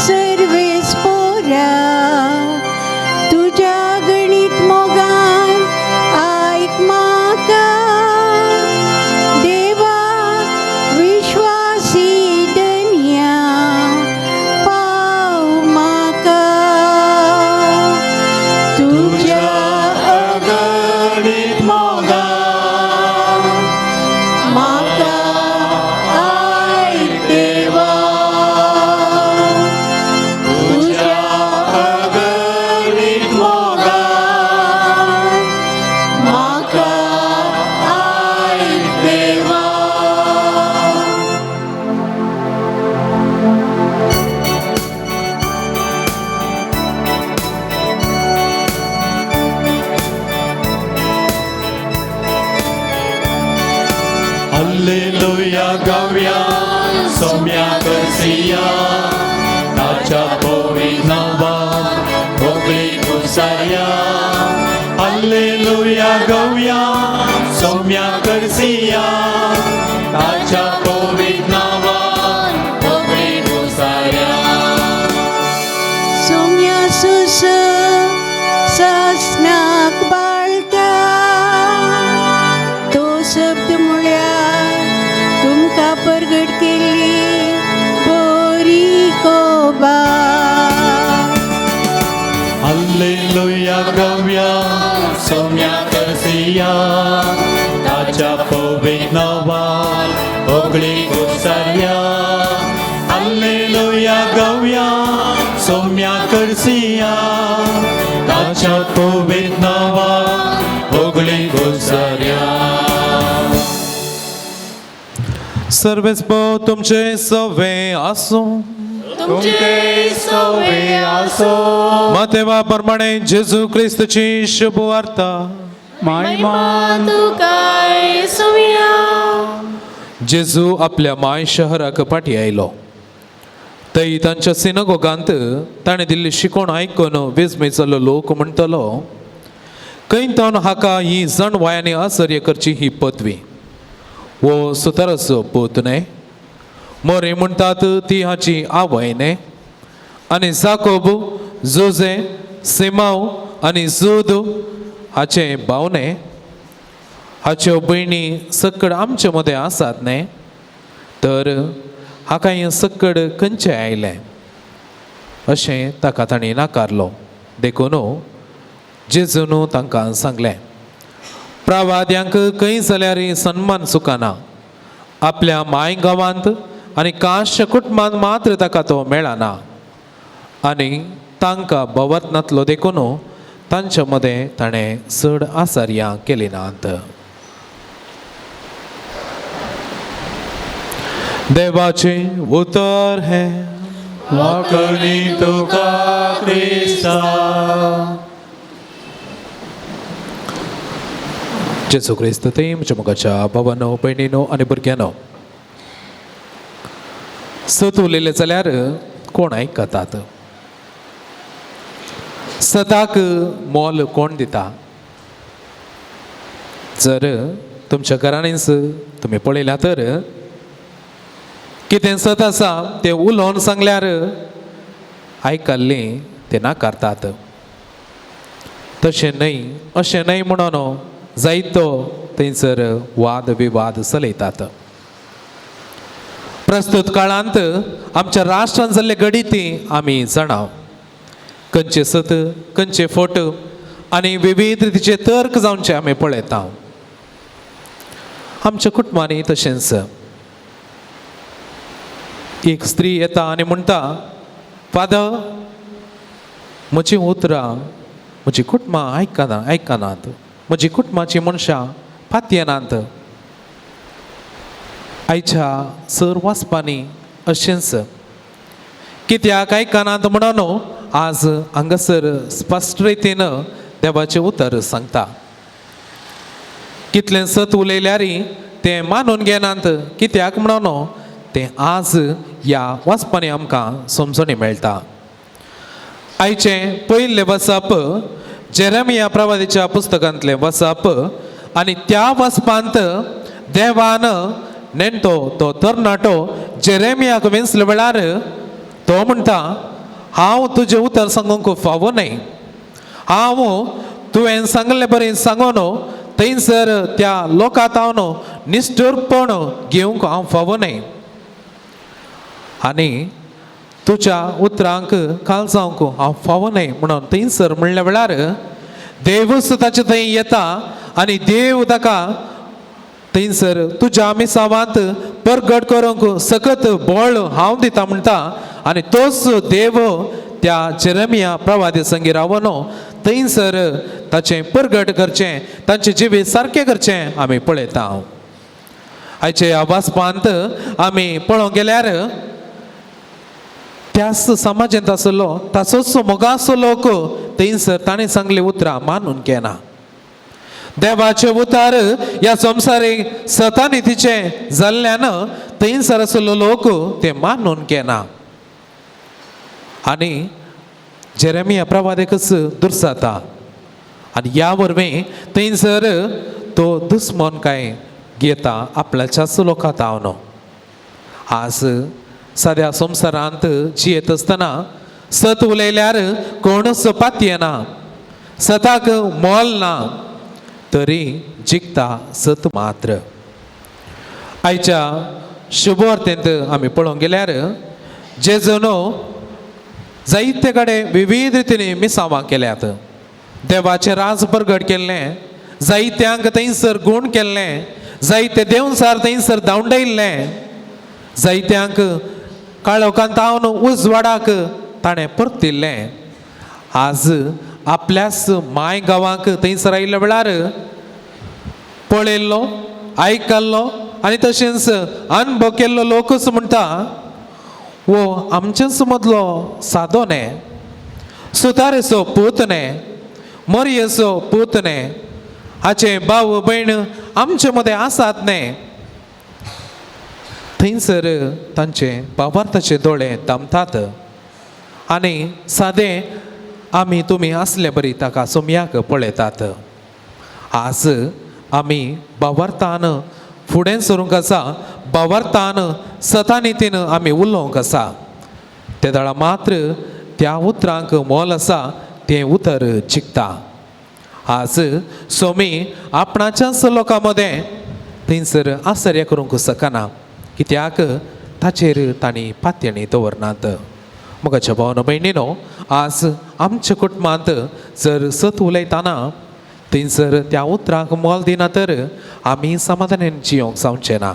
सर्वेस पोरा. तुज्या गणीत मोगान आयक म्हाका देवा, विश्वासी धनया पाव म्हाका. तुझ्या अगणित मोगान म्हाका आयक देवा. तुझ्या अगणित मोगान म्हाका आयक देवा. हल्लेलुया गावया सोम्या करसिया, ताच्या पवित्र नांवाक होगळी पुसाया. हल्लेलुया गावया सोम्या करसिया, ताच्या पवित्र नांवाक होगळी पुसाया. सोम्या सुस सासनाक बाळटा. शब्द म्हळ्यार तुमकां परगट केल्ली बरी खबर. हालेलुया गावया सोम्या करसिया, ताच्या पवित्र नांवान होगळी गोसारया. हालेलुया गावया सोम्या करसिया, ताच्या पवित्र नांवान होगळी गोसारया. सर्वेस्पो तुमचे सवे आसूं. तुमचे सवे आसो. मातेवा प्रमाणे जेजू क्रिस्तची शुभ वार्ता. महिमा तुका सोम्या. जेजू आपल्या माय शहराक फाटी आयलो. थंय तांच्या सिनगोगांत ताणें दिल्ली शिकवण आयकून विस्मय जाल्लो लोक म्हणटलो, खंय तावन हाका ही जाणवाय आश्चर्य करची ही पदवी? हो सुताराचो पूत न्हय? मोरी म्हणटात ती हाची आवय न्हय? आनी जाकोब, जोजे, सिमाव आनी जूद हाचे भाव न्हय? हाच्यो भयणी सकड आमचे मदें आसात न्हय? तर हाका हें सकड खंयचें आयलें? अशें ताका तांणी नाकारलो. देखून जेजून तांकां सांगलें, प्रवाद्यांक खंय जाल्यार सन्मान चुकना, आपल्या माय गांवांत आनी काश कुटुंबांत मात्र ताका तो मेळना आनी तांकां भोंवत नातलो. देखून तांच्या मदें ताणें चड आसार्यां केली नात. देवाचें उतर हें. वाकणी तुका क्रिस्ता. जेजू क्रिस्त ते म्हज्या मोगाच्या भावानो, भयणीनो आनी भुरग्यांनो, सत उलयलें जाल्यार कोण आयकतात? सताक मोल कोण दिता? जर तुमच्या घरांनीच तुमी पळयल्या तर कितें सत आसा तें उलोवन सांगल्यार आयकल्लें तें नाकारतात. तशें न्हय, अशें न्हय म्हणून जायतो थंयसर वाद विवाद चलयतात. प्रस्तुत काळांत आमच्या राष्ट्रांत जाल्ले घडीती आमी जाणाव, खंयचे सत खंयचे फोट आनी विविध रितीचे तर्क जावचे आमी पळयता. आमच्या कुटुंबांनी तशेंच एक स्त्री येता आनी म्हणटा, फादर म्हजी उतरां म्हजी कुटुंबां आयकना आयकनात, म्हजी कुटुंबाची मनशां पातयेनात. आयच्या सर वाचपांनी अशेंच कित्याक आयकनात म्हणून आज हांगासर स्पश्ट रितीन देवाचें उतर सांगता. कितलें सत उलयल्यार तें मानून घेनात, कित्याक म्हणून तें आज ह्या वाचपांनी आमकां समजणी मेळटा. आयचें पयलें वाचप जेरेमिया प्रवादीच्या पुस्तकांतलें वाचप आनी त्या वाचपांत देवान नेणटो तो तरणाटो जेरेमियाक वेंचले वेळार तो म्हणटा, हांव तुजें उतर सांगूंक फावो न्हय, हांव तुवें सांगलें बरें सांगून थंयसर त्या लोकांत हांव निश्ठूरपण घेवंक हांव फावो न्हय आनी तुज्या उतरांक काल जावंक हांव फावो न्हय म्हणून थंयसर म्हणल्या वेळार देवूच ताचे थंय येता आनी देव ताका थंयसर तुज्या मिसावांत परगट करूंक सकत बळ हांव दिता म्हणटा आनी तोच देव त्या जेरेमिया प्रवादी संगी रावन थंयसर ताचें परगट करचें, तांचें जिवीत सारकें करचें आमी पळयता. आयचे ह्या वाचपांत आमी पळोवंक गेल्यार त्याच समाजांत आसलो ताचोच मोगाचो लोक थंयसर ताणें सांगली उतरां मानून घेना. देवाचें उतार ह्या संवसारीक सतानितीचें जाल्ल्यान थंयसर आसलो लोक ते मानून घेना आनी जेरेमिया प्रवादेकच दुर्साता आनी ह्या वरवीं थंयसर तो दुस्मन काय घेता आपल्याच्याच लोकांत हांव. आज साद्या संवसारांत जियेत आसतना सत उलयल्यार कोणूच पातयेना, सताक मोल ना, तरी जिखता सत मात्र. आयच्या शुभवार्तेंत आमी पळोवंक गेल्यार जेजून जायते कडेन विविध रितीन मिसावां केल्यात, देवाचें राज परगट केल्लें, जायत्यांक थंयसर गूण केल्लें, जायते देवसार थंयसर धांवडायल्लें, जायत्यांक काळोखांत तावन उजवाडाक ताणें परतिल्लें. आज आपल्याच माय गांवांक थंयसर आयिल्ल्या वेळार पळयल्लो, आयकल्लो आनी तशेंच अनुभव केल्लो लोकूच म्हणटा, वो आमचेच मदलो सादो न्हय, सुतारेचो पूत न्हय, मोरयेचो पूत न्हय, हाचे भाव भयण आमचे मदें आसात न्हय. थंयसर तांचे भावार्थाचे दोळे दामतात आनी सादे आमी तुमी आसले बरी ताका सोमयाक पळयतात. आज आमी भावार्थान फुडें सरूंक आसा, भावार्थान सतानितीन आमी उलोवंक आसा. ते दळा मात्र त्या उतरांक मोल आसा, तें उतर जिखता. आज सोमी आपणाच्याच लोकां मदें थंयसर आश्चर्य करूंक शकना, कित्याक ताचेर तांणी पातयणी दवरनात. म्हज्या भावन भयणीनो, आज आमच्या कुटुंबांत जर सत उलयतना थंयसर त्या उतरांक मोल दिना तर आमी समाधानान जियोंक जावचें ना,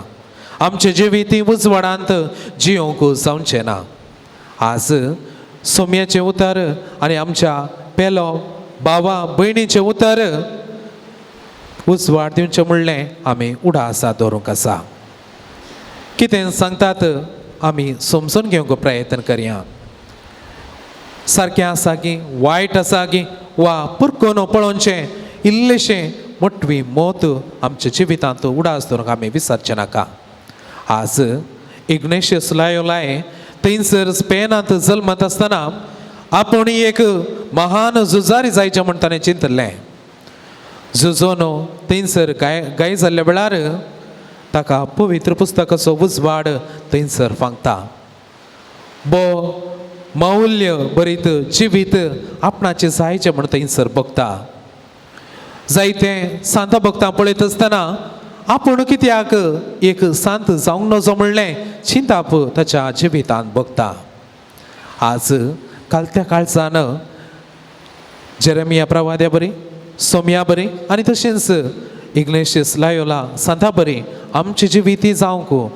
आमचें जिवीत उजवाडांत जियोंक जावचें ना. आज सोम्याचें उतर आनी आमच्या पेलो भावा भयणीचें उतर उजवाड दिवचें म्हणलें आमी उडासा दवरूंक आसा. कितें सांगतात आमी समजून घेवंक प्रयत्न करया. सारकें आसा की वायट आसा की वा पुरकोन पळोवचें इल्लेशें मोटवी मोत आमच्या जिवितांत उडास दवरूंक आमी विसरचें नाका. आज इग्नेशियस लायोलाय थंयसर स्पेनांत जल्मत आसतना आपूण एक महान झुजारी जायचें म्हूण ताणें चिंतलें. झुजोन थंयसर गाय गाय जाल्ल्या वेळार ताका पवित्र पुस्तकाचो उजवाड थंयसर फांकता. बो मौल्य बरीत जिवीत आपणाचें जायचें म्हूण थंयसर बगता. जायते सांता भक्तां पळयत आसतना आपूण कित्याक एक सांत जावंक नजो म्हणलें चिंताप ताच्या जिवितांत बगता. आज कालत्या काळजान जेरेमिया प्रवाद्या बरी, सोम्या बरी आनी तशेंच इग्नेशियस लायोला सांता बरी आमची जिविती जावंक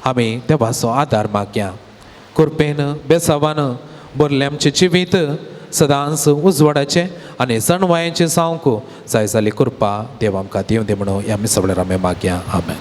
आमी देवाचो आदार मागया. कृपेन बेसावान बरलें आमचें जिवीत सदांच उजवाडाचें आनी सणवायेचें जावंक जाय जाली कृपा देव आमकां दिवं दी म्हणून ह्या मिसवल्यार आमी मागया. आमेन.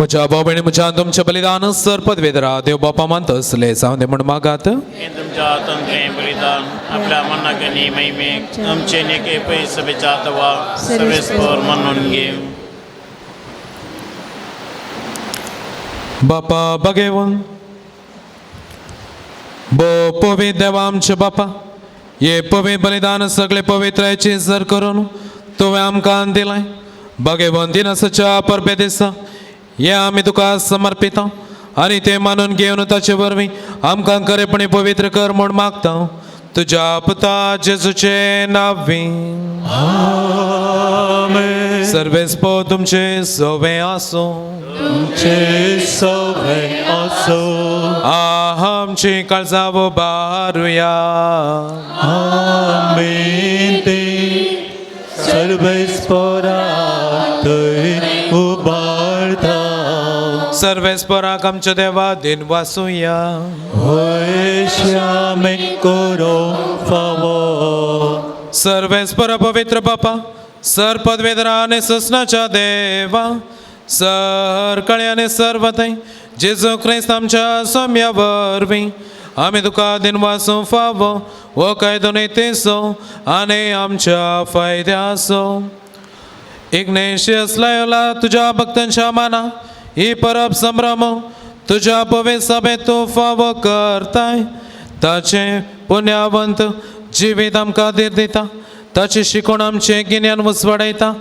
म्हज्या भाव भयणी म्हज्या तुमचें बलिदान सर पदवेदरा देव बापा मानतसले जावं दे म्हूण मागात. तुमच्या हातांतलें बलिदान आपल्या मनाक आनी महिमेक आमचे नेके पयस बेचातवा सर्वेस्पर म्हणून घे. बापा बगेवन बो पवित्र देवा आमचे बापा, हे पवित्र बलिदान सगळे पवित्रायचे सर करून तुवें आमकां दिलें. बगेवन दिनासाच्या परबे दिसा हे आमी तुका समर्पिता आनी तें मानून घेवन ताचे वरवीं आमकां खरेपणी पवित्र कर म्हूण मागता तुज्या पुता जेजूचे नांवी. आमेन. सर्वेस्पो तुमचे सवे आसूं. तुमचे सवे आसूं. आमची काळजां उबारुया. आमेन. ते सर्वेस्परा थंय उबारता. सर्वेस्पराक आमच्या देवा दिन वासुया. होय श्यामे करो फावो. सर्वेस्पर पवित्र बापा सर पदवेदरा आनी ससनाच्या देवा सर कळे आनी सर्वथंय जेजू क्रिस्त आमच्या सोम्या वरवीं आमी तुका दिन वासूं फावो हो कायदो नीतीचो आनी आमच्या फायद्याचो. इग्नेशियस लायोला तुज्या भक्तांच्या माना ही परब संभ्रम तुज्या पवित्र सभेंत तूं फावो करताय. ताचें पुण्यावंत जिवीत आमकां धीर दिता. ताची शिकवण आमचें गिन्यान उजवाडायता.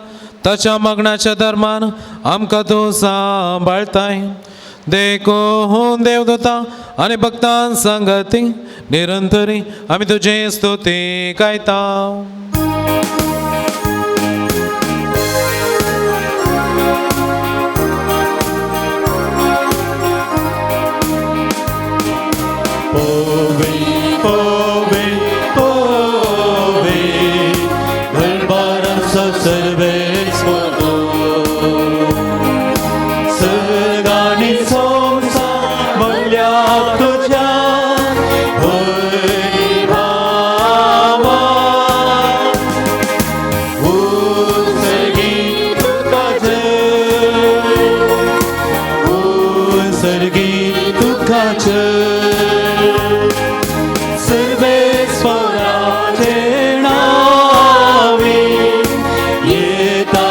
ताच्या मागण्याच्या धर्मान आमकां तूं सांबाळताय. देखून देवदूता आनी भक्तां सांगती निरंतरी आमी तुजी स्तुती गायता. पोवे पोवे पोवे दरबाराचो सर्वेस्पर सर्गानी संवसार भरल्या तुज्या वैभावा. उत्सर्गी तुका जय, उत्सर्गी तुका जय. सर्वेस्पराचे नावे येता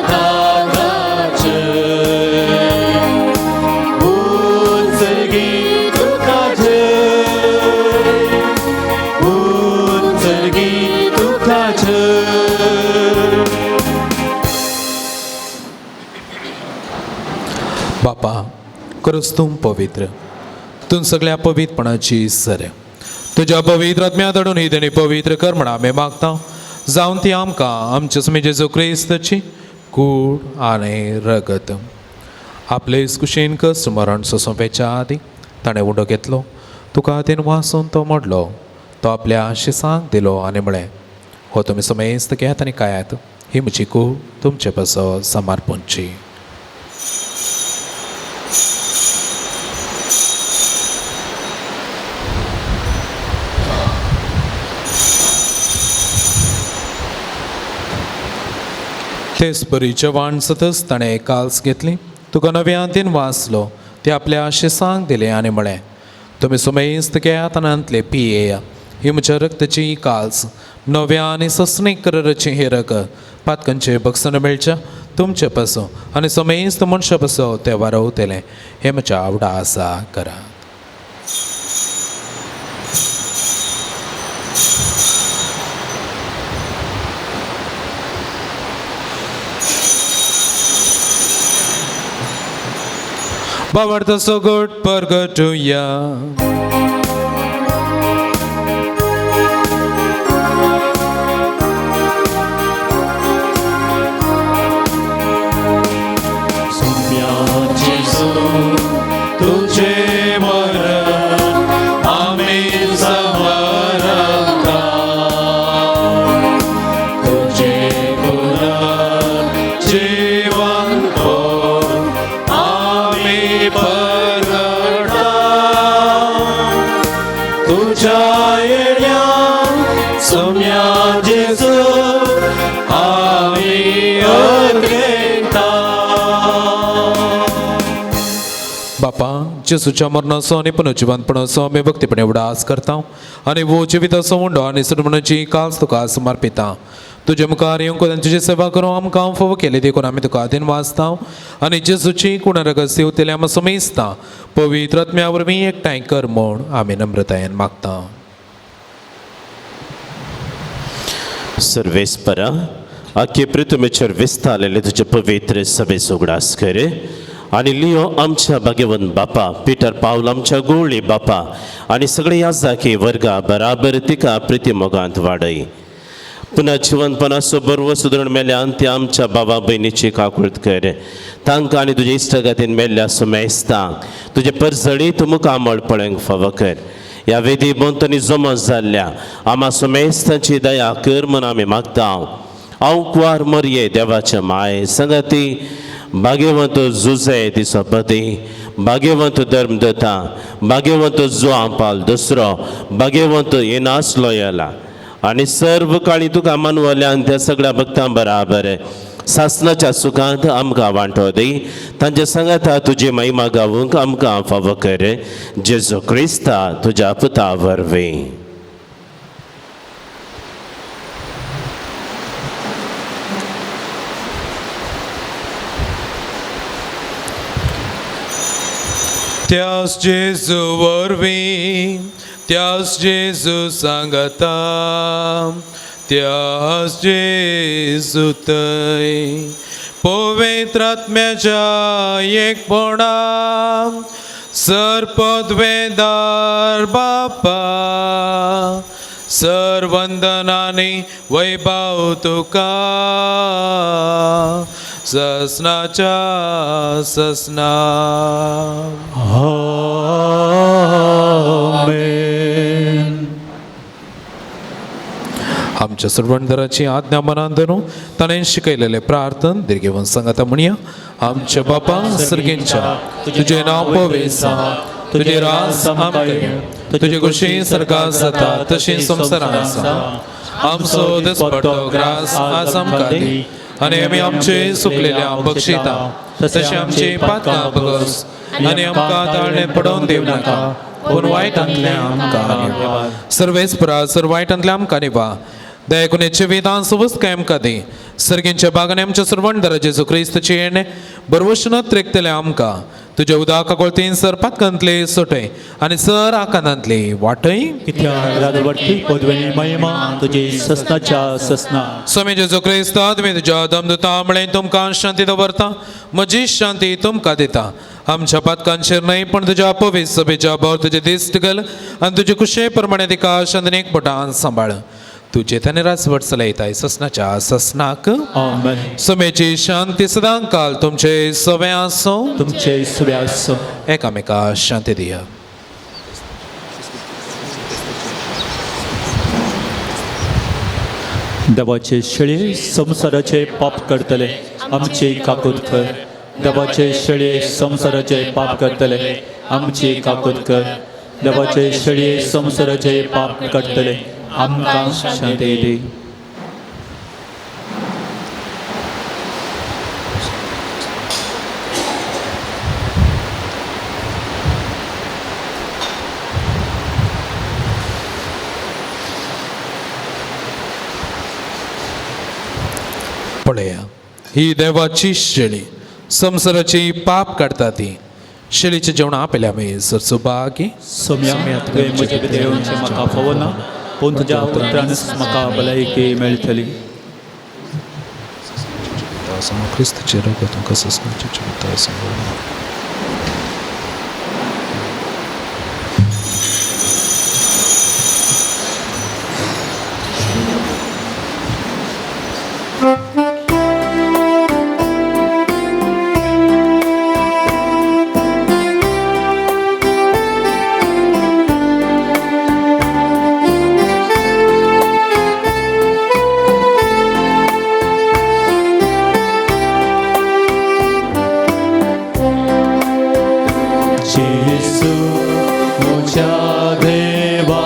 ताका जय. उत्सर्गी तुका जय, उत्सर्गी तुका जय. बापा खरोच तूं पवित्र, तूं सगळ्या पवित्रपणाची सर. तुज्या पवित्र आत्म्या धाडून ही देणी पवित्र कर म्हण आमी मागता. जावन ती आमकां आमच्या स्वामी जेजू क्रिस्ताची कूड आनी रगत. आपले कुशीन कश्ट मरण सोंपेच्या आदीं ताणें उडो घेतलो. तुका तेन वासून तो मोडलो. तो आपल्या शिसांक दिलो आनी म्हळें, हो तुमी समेस्त घेयात आनी खायात. ही म्हजी कूड तुमचे पासत समर्पणची. तेच परी जेवण सतच ताणें काल्स घेतली. तुका नव्या तीन वाचलो. ते आपल्या शिसांक दिलें आनी म्हळें, तुमी सुमेस्त घेयात आनी हातूंतलें पियेया. ही म्हज्या रक्ताची काल्स नव्या आनी ससणीक कराराची ही रगत पातकांचें बक्षण मेळचें तुमचे पासून आनी समेस्त मनशा पासून तें वारवतलें. हें म्हज्या आवडा आसा करात. बाबा सगट परगटुया. सोम्या जेजू तुझे मरण आमी समरता. तुझे पुनर्जीवन आमी परगटा. तुझ्या येण्या सोम्या जेजू आमी अग्रेता. बापा जेजूच्या मरणाचो आनी पुनर्जिवंतपणाचो आमी भक्तीपणे उडास करता आनी वो जिविताचो उंडो आनी सदमणाची काल्स तुका समर्पिता. तुजे मुखार येवंक आनी तुजी सेवा करूं आमकां फावो केली देखून आमी तुका आदीन वाचता आनी जेजूची कुणरगस येवतली आमी समेजता. पवित्र आत्म्या वरवीं एकठांय कर म्हूण आमी नम्रतायेन मागता. सर्वेस्परा आख्खे पृथ्वीचेर विस्तारलेले तुजे पवित्र सभेचो उगडास कर. आनी लियो आमच्या भाग्यवंत बापा, पिटर पावल आमच्या गोळी बापा आनी सगळे याजाकी वर्गा बराबर तिका प्रिती मोगांत वाडय. पुन्हा जिवनपणाचो बरवो सुदरण मेल्यान ती आमच्या बाबा भयणीची काकूळत कर. तांकां आनी तुज्या इश्टगातीन मेल्ल्या सुमेस्तांक तुजे परजळीत मुखामळ पळोवंक फावो कर. ह्या वेदी भोंवतणी जमो जाल्ल्या आमा सुमेस्तांची दया कर म्हूण आमी मागता. हांव कुवार मरये देवाच्या माय संगती भाग्यवंत जुजे तिचो पती, भाग्यवंत धर्मदत्ता, भाग्यवंत जुआंपाल दुसरो, भाग्यवंत येनास लोयला आनी सर्व काळी तुका मानवल्यान त्या सगळ्या भक्तां बराबर सासनाच्या सुखांत आमकां वांटो दी. तांच्या सांगाता तुजी महिमा गावूंक आमकां फावो कर. जेजू क्रिस्ता तुज्या पुता वरवीं. त्यास जेजू वरवीं, त्यास जेजू सांगता, त्यास जेजू थंय पवित्र आत्म्याच्या एकपणान सर्पद्वेदार बापा सर्वंदनानी वैभव तुका ससनाच्या ससना. आमेन. आमच्या सर्वंदराची आज्ञा मनान धरून ताणें शिकयलेलें प्रार्थन दीर्घेवन सांगता म्हणया. आमच्या बापा सर्गेंच्या, तुजें नांव पवित्र जावं, तुजें राज आमकां येवं, तुजे कुशी सरकार जाता तशी संवसारांत आसा. आमचो दिसपट्टो ग्रास आज आमकां दी आनी आमी आमचे सुकलेल्या बक्षिता तशें आमचे पातकां बगस आनी आमकां ताळणें पडोवन दिवं नाका, पूण वायटांतल्या आमकां निवा. सर्वेस परा सर वायटांतल्या आमकां निवा. दयाकुनेचे वेदान सुवस्त काय आमकां दी. सर्गींच्या बागांनी आमच्या सर्वंदरा जेजू क्रिस्तची येणें बरवशनत रेखतलें आमकां. तुज्या उदका कोळतीन सर पातकांतले सोटय आनी सर आकांतांतले वाटय. महिमा तुजी ससनाच्या ससना. स्वामी जेजू क्रिस्ता, तुमी तुज्या दमदुता म्हळें तुमकां शांती दवरता, म्हजी शांती तुमकां दिता. आमच्या पातकांचेर न्हय पण तुज्या पवित्र सभेच्या भाव तुजे दिश्ट घाल आनी तुजे कुशे प्रमाणे तिका शांतीन एकपटान सांबाळ. तुजे ताणें राजवट चलयताय ससनाच्या ससनाक. आमेन. समेची शांती सदां काल तुमचे सवे आसूं, तुमचे सवे आसूं. एकामेका शांती दिया. देवाचे शेळये संवसाराचे पाप करतले आमची काकूत कर. देवाचे शेळये संवसाराचे पाप करतले आमची काकूत कर. देवाचे शेळये संवसाराचे पाप करतले आमकां शांती दी. पळया ही देवाची शेळी संवसाराची पाप काडटा ती. शेळीचें जेवण आपल्या आमी सरचो बागी. सोम्या, तुवें म्हजे भितर येवचें म्हाका फावना, पूण तुज्या उतरानच म्हाका भलायकी मेळटली. क्रिस्ताचें रगत तुमकां ससनाचें जिविता सांगूं. जेजू म्हज्या देवा,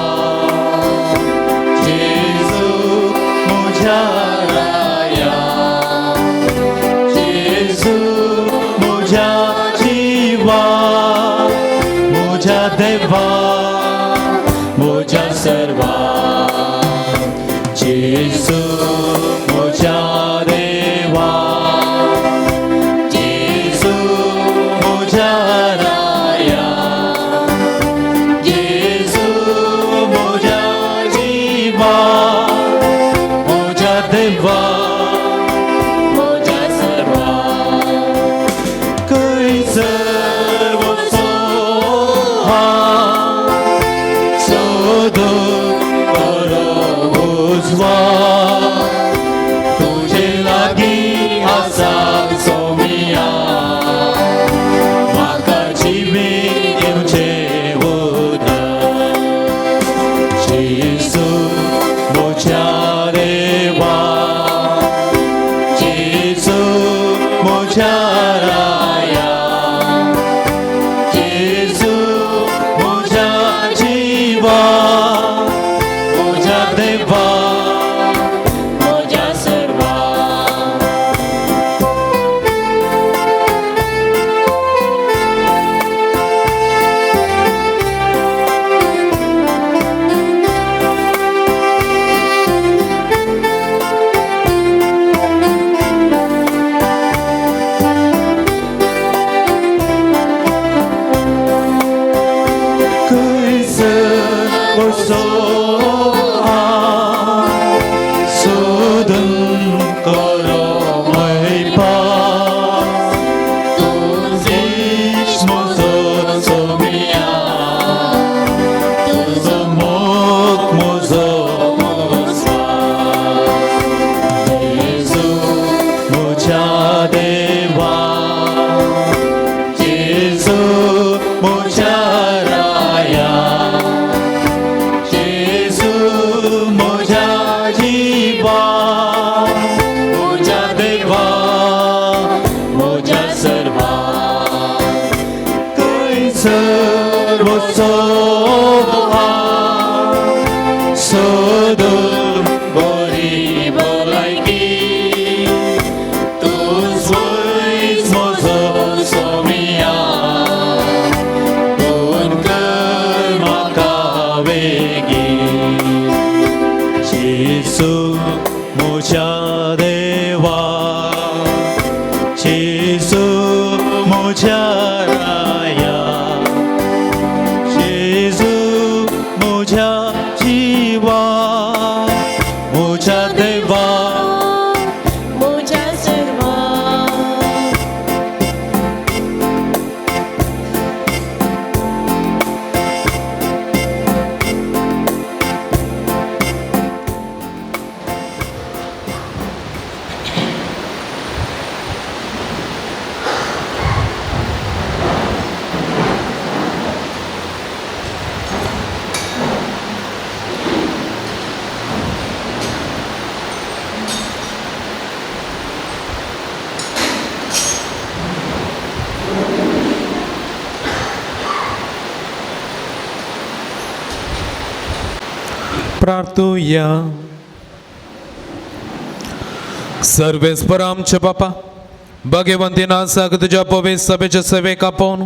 जेजू म्हज्या राया, जेजू म्हज्या जिवा, म्हज्या देवा, म्हज्या सर्वा. जेजू म्हज्या देवा, जेजू म्हज्या राया, जेजू म्हज्या जिवा, म्हज्या देवा, म्हज्या सर्वा. खंयच जुवा तुजे लागीं आसा सोमिया म्हाका जिवीत दिवचें उदक जेजू म्हज्या देवा जेजू म्हज्या राया जेजू म्हज्या जिवा म्हज्या देवा म्हज्या सर्वा. खंयसर वचो हांव सोदून करो मेळपाक तुजीच म्हजो सोमिया तुजो मोग म्हजो स्वास जेजू म्हज्या देवा जेजू म्हज्या राया जेजू म्हज्या जिवा म्हज्या देवा म्हज्या सर्वा. खंयसर वचो हांव सोदून बरी भलायकी तूं वयच म्हजो सोमिया पूण कर म्हाका वेगीं जेजू म्हज्या देवा जेजू म्हज्या राया जेजू म्हज्या जिवा म्हज्या देवा म्हज्या सर्वा. प्रार्थुया. सर्वेस्पर आमचे बापा भगवंतीन आसाक तुज्या पवित्र सभेचे सेवेक आपोवन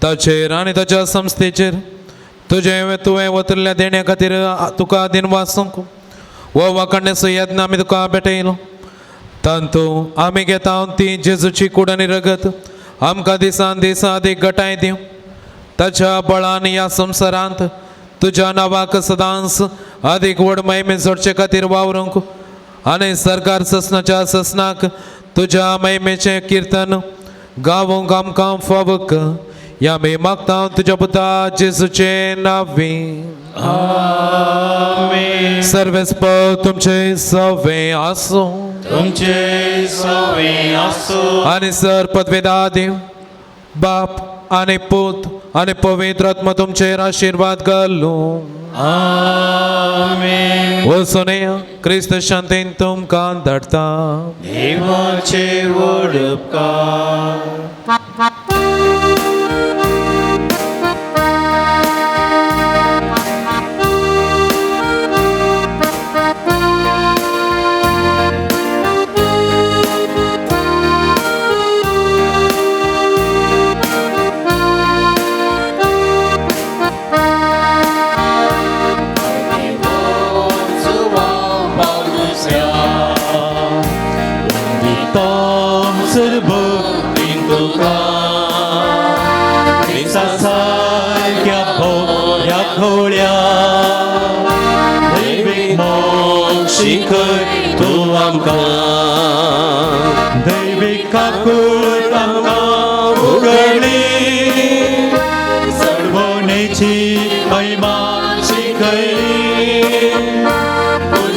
ताचेर आनी ताच्या संस्थेचेर तुजें तुवें वतल्या देण्या खातीर तुका दिनवासूंक हो वाखाणण्याचो यत्न आमी तुका भेटयलो. तांतू आमी घेता ती जेजूची कूड आनी रगत आमकां दिसान दिसा अदीक गटाय दिवं. ताच्या बळान ह्या संवसारांत तुज्या नांवाक सदांच अदीक व्हड महिमे जोडचे खातीर वावरूंक आनी सरकार ससनाच्या ससनाक तुज्या महिमेचें किर्तन गावूंक आमकां फावक ह्या आमी मागता तुज्या पुता जेजूचें नांवी. आमेन. सर्वेस्पर तुमचे सवे आसूं तुमचे सवे आसूं आनी सर पदवेदा देव बाप आनी पूत आनी पवित्र आत्मा तुमचेर आशिर्वाद घालूं. आमेन. वचून क्रिस्त शांतीन तुमकां धाडटा. देवाचे व्हड उपकार. शिखय तूं आमकां दैवीक काकूळ आमकां उगडली चडवणेची महिमा शिकयली.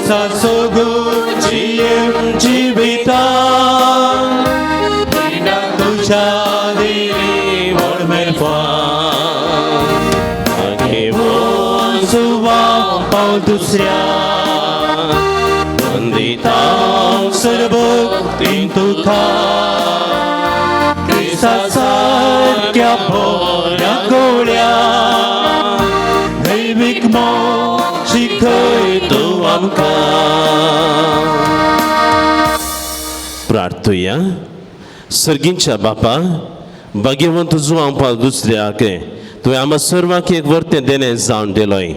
क्रिस्ताचो गुण जियेवन जिविता तुज्या दिली व्हड मेरपान घेवन जुवां पावल दुसऱ्या वंदिता सर्वभक्तीन तुका क्रिस्ता सारक्या बऱ्या गोळ्या दैवीक मोग शिकय तूं आमकां. प्रार्थुया. सर्गींच्या बापा, भाग्यवंत जुवां पावल दुसऱ्याक तुवें आमकां सर्वांक एक वर्तें देणें जावन दिलोय.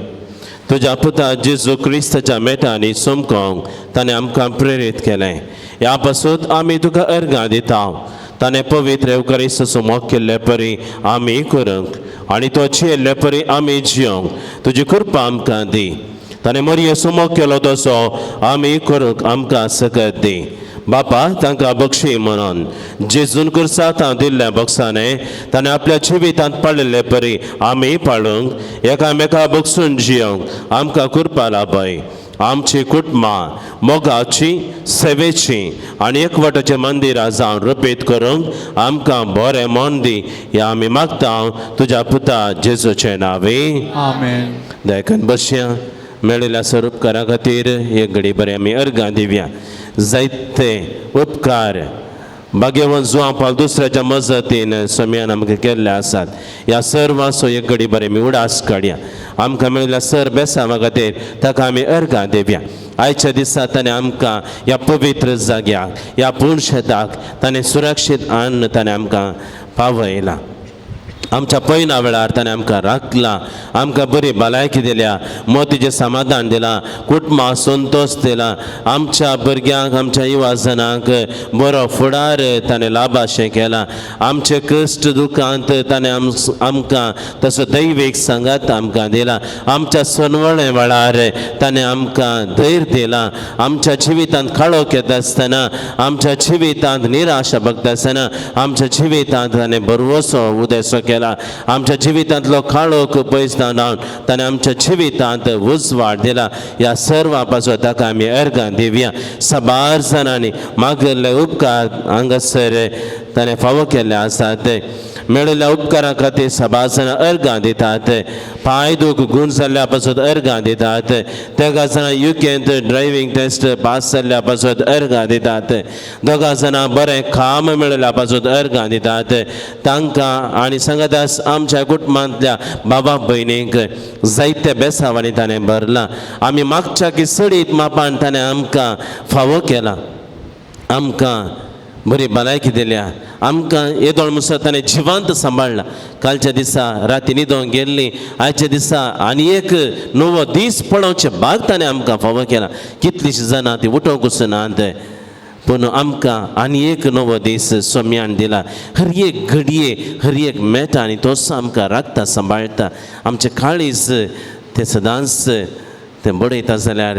तुज्या पुता जेजू क्रिस्ताच्या मेटांनी चमकोंक ताणें आमकां प्रेरीत केलें. ह्या पासून आमी तुका अर्गां दिता. ताणें पवित्र एवकारिस्ताचो मोग केल्ले परी आमी करूंक आनी तो जियेल्ले परी आमी जियोंक तुजी कृपा आमकां दी. ताणें मरयेचो मोग केलो तसो आमी करूंक आमकां सकत दी. बापा, तांकां बक्षी म्हणून जेजून कुर्सांत दिल्ल्या बक्षाने ताणें आपल्या जिवितांत पाळिल्ले परी आमी पाळूंक एकामेका बक्षून जियोंक आमकां कृपा लाभय. आमची कुटुंबां मोगाची, सेवेची आनी एकवटाचें मंदिरां जावन रुपीत करूंक आमकां बरें मन दी. ह्या आमी मागता तुज्या पुता जेजूचे नांवे. आमेन. देखून बसया. मेळिल्ल्या सर उपकारा खातीर एक घडी बरें आमी अर्गां दिवया. जायते उपकार भाग्यवंत जुवां पावल दुसऱ्याच्या मजतीन सोम्यान आमकां केल्ले आसात. ह्या सर्वांचो एक घडी बरें आमी उडास काडया. आमकां मेळिल्ल्या सर बेसांवा खातीर ताका आमी अर्गां दिवया. आयच्या दिसा ताणें आमकां ह्या पवित्र जाग्याक, ह्या पुणशेताक ताणें सुरक्षीत अन्न ताणें आमकां पावयलां. आमच्या पयना वेळार ताणें आमकां राखलां, आमकां बरी भलायकी दिल्या, मोतीचें समाधान दिलां, कुटुंबाक संतोश दिला. आमच्या भुरग्यांक, आमच्या युवाजनांक बरो फुडार ताणें लाभाशें केलां. आमचे कश्ट दुखांत ताणें आमकां तसो दैवीक सांगात आमकां दिला. आमच्या सणवळे वेळार ताणें आमकां धैर्य दिलां. आमच्या जिवितांत काळोख येता आसतना, आमच्या जिवितांत निराशा भोगता आसतना आमच्या जिवितांत ताणें बरवसो उदेसो केला. आमच्या जिवितांतलो काळोख पयस जावन ताणें आमच्या जिवितांत उजवाड दिला. ह्या सर्वा पासून ताका आमी अर्गां दिवया. साबार जाणांनी मागिल्ले उपकार हांगासर ताणें फावो केल्ले आसात. मेळिल्ल्या उपकारां खातीर साबार जाणां अर्गां दितात. पांय दूख गूण जाल्ल्या पासून अर्गां दितात. तेगा जाणां युकेंत ड्रायव्हींग टेस्ट पास जाल्ल्या पासून अर्गां दितात. दोगां जाणां बरें काम मेळिल्ल्या पासून अर्गां दितात. तांकां आनी सांगातास आमच्या कुटुंबांतल्या बाबा भयणींक जायते बेसांवांनी ताणें भरलां. आमी मागच्या की सडीत मापान ताणें आमकां फावो केला. आमकां बरी भलायकी दिल्या. आमकां येदोळ मुसर ताणें जिवांत सांबाळ्ळा. कालच्या दिसा राती न्हिदोंक गेल्ली, आयच्या दिसा आनी एक नवो दीस पळोवचें भाग ताणें आमकां फावो केला. कितलीशीं जाणां ती उठोवंकूच नात, पूण आमकां आनी एक नवो दीस सोम्यान दिला. हर एक घडये, हर एक मेटा आनी तोच आमकां राखता, सांबाळटा. आमचें काळीज तें सदांच तें बडयता जाल्यार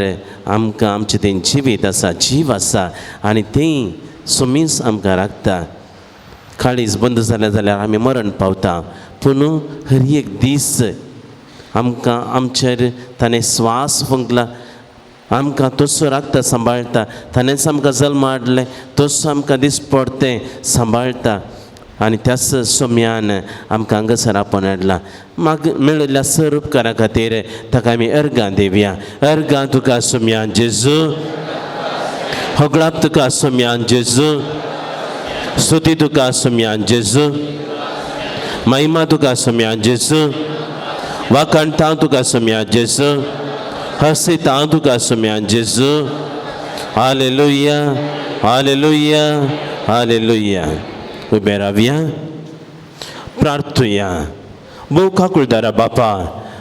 आमकां आमचें तें जिवीत आसा, जीव आसा आनी तें सोमीच आमकां राखता. काळीज बंद जालें जाल्यार आमी मरण पावता, पूण हर एक दीस आमकां आमचेर ताणें स्वास फुंकला. आमकां तसो राखता, सांबाळटा. ताणेंच आमकां जल्म हाडलें, तसो आमकां दीस पडतें सांबाळटा आनी त्याच सोम्यान आमकां हांगासर आपोवन हाडला. मागीर मेळिल्ल्या सर उपकारा खातीर ताका आमी अर्गां दिवया. अर्गां तुका सोम्यान जेजू, होगळाप तुका सोम्यान जेजू, स्तुती तुका सोम्यान जेजू, महिमा तुका सोम्यान जेजू, वाखाणता तुका सोम्यान जेजू, हसिता तुका सोम्यान जेजू. Hallelujah, hallelujah, hallelujah. उबे रावया, प्रार्थुया. भोव काकुळदारा बापा,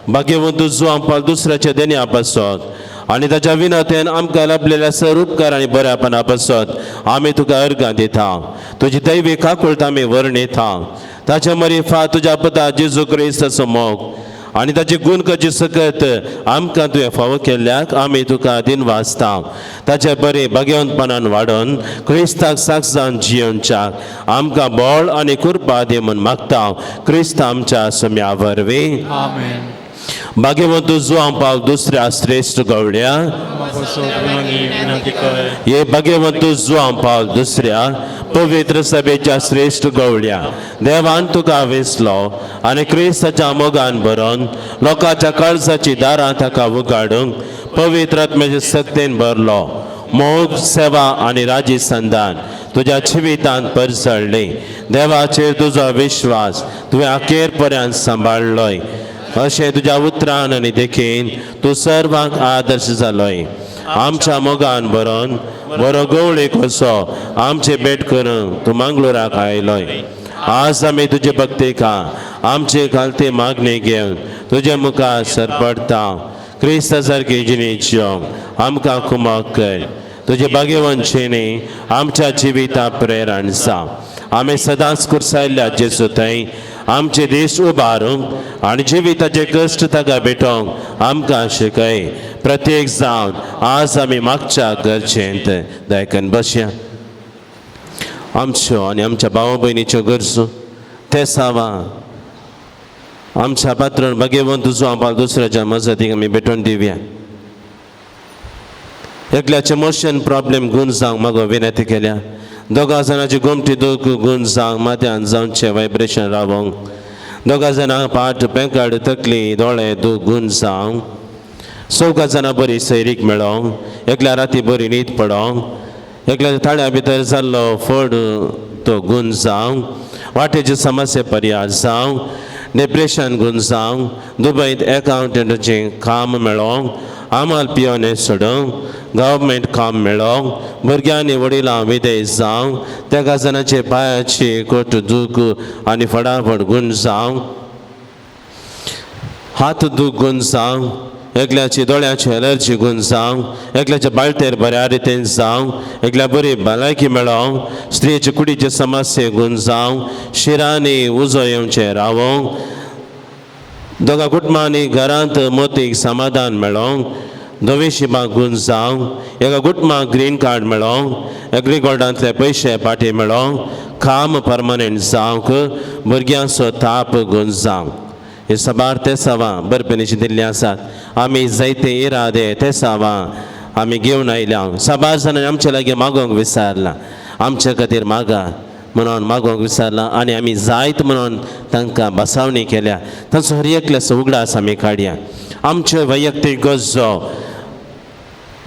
भाग्यवंत जुवां पाल दुसऱ्याच्या देण्या पासत आनी ताच्या विनतेन आमकां लाभलेल्या सर उपकार आनी बऱ्यापणा पासत आमी तुका अर्गां दिता. तुजी दैवी काकुळट आमी वर्णिता. ताच्या मरिफा तुज्या पुता जेजू क्रिस्ताचो मोग आनी ताची गुण करची सकत आमकां तुवें फावो केल्ल्याक आमी तुका दिनवासता. ताचे बरे भाग्यवंतपणान वाडोवन क्रिस्ताक साक्ष जावन जियोवच्याक आमकां बळ आनी कृपा दी म्हूण मागता. क्रिस्त आमच्या सम्या वरवीं. आमेन. भाग्यवंत जुवां पावल दुसऱ्या श्रेश्ठ गवळ्या. विनंती कर. हे भाग्यवंत जुवां पावल दुसऱ्या पवित्र सभेच्या श्रेश्ठ गवळ्या, देवान तुका वेसलो आनी क्रिस्ताच्या मोगान भरोन लोकांच्या काळजाची दारां ताका उगाडूंक पवित्र आत्म्याचे सक्तेन भरलो. मोग, सेवा आनी राजी संदान तुज्या जिवितांत परसळ्ळी. देवाचेर तुजो विश्वास तुवें अखेर पर्यंत सांबाळ्ळोय. अशें तुज्या उतरान आनी देखीन तूं सर्वांक आदर्श जालोय. आमच्या मोगान भरोन बरो गवळी कसो आमचे भेट करूंक तूं मंगळुराक आयलोय. आज आमी तुजे भक्तेका आमचे खालती मागणी घेवन तुजे मुखार सरपडटा. क्रिस्ता सारकी जिणी जियोंक आमकां कुमक कर. तुजे भाग्यवंत जिणी आमच्या जिविता प्रेरण जावं. आमी सदांच कुर्सायल्ल्या जेजू थंय आमचे देश उबारूंक आनी जिविताचे कश्ट ताका भेटोवंक आमकां शिकय. प्रत्येक जावन आज आमी मागच्या गरजेंत दयकन बसया. आमच्यो आनी आमच्या भाव भयणीच्यो गरजो ते सावा आमच्या पात्रण भाग्यवंत तुजो आंपाल दुसऱ्याच्या मजतीक आमी भेटोवन दिवया. एकल्याचे मोशन प्रॉब्लेम गुण जावंक मागो विनंती केल्या. दोगां जाणांची गोमटी दूख गुण जावंक माथ्यान जावचें वायब्रेशन रावोंक. दोगां जाणां पाट पेंकाड तकली दोळे दूख गुण जावंक. चौगां जाणां बरी सैरीक मेळोंक. एकल्या राती बरी न्हीद पडोंक. एकल्या ताळ्या भितर जाल्लो फोड तो गुण जावंक. वाटेची समस्या पर्याय जावंक. डिप्रेशन गुण जावंक. दुबयत एकाउंटंटाचें काम मेळोंक. आमाल पियोने सोडूंक. गव्हर्मेंट काम मेळोंक. भुरग्यांनी वडिलां विदेश जावंक. तेगा जाणाचे पांयाची कोट दूख आनी फटाफट गुण जावंक. हात दूख गुण जावंक. एकल्याची दोळ्याची एलर्जी गुण जावंक. एकल्याच्या बाळतेर बऱ्या रितीन जावंक. एकल्या बरी भलायकी मेळोंक. स्त्रियेचे कुडीचे समस्ये गुण जावंक. शिरांनी उजो येवचें रावोंक. दोगां कुटुंबांनी घरांत मोतीक समाधान मेळोंक. धवी शिबाक गुण जावंक. एका कुटुंबाक ग्रीन कार्ड मेळोंक. एग्री गोल्डांतले पयशे पाटी मेळोंक. काम परमनंट जावंक. भुरग्यांचो ताप गुण जावंक. हे साबार ते सवां बरपेनीची दिल्ली आसात. आमी जायते इरादे ते सवां आमी घेवन आयल्या. साबार जाणांनी आमचे लागीं मागोवंक विसारलां. आमचे खातीर मागा म्हणून मागोवंक विसारलां आनी आमी जायत म्हणून तांकां बसावणी केल्या. तांचो हर एकल्याचो उगडास आमी काडया. आमच्यो वैयक्तीक गरजो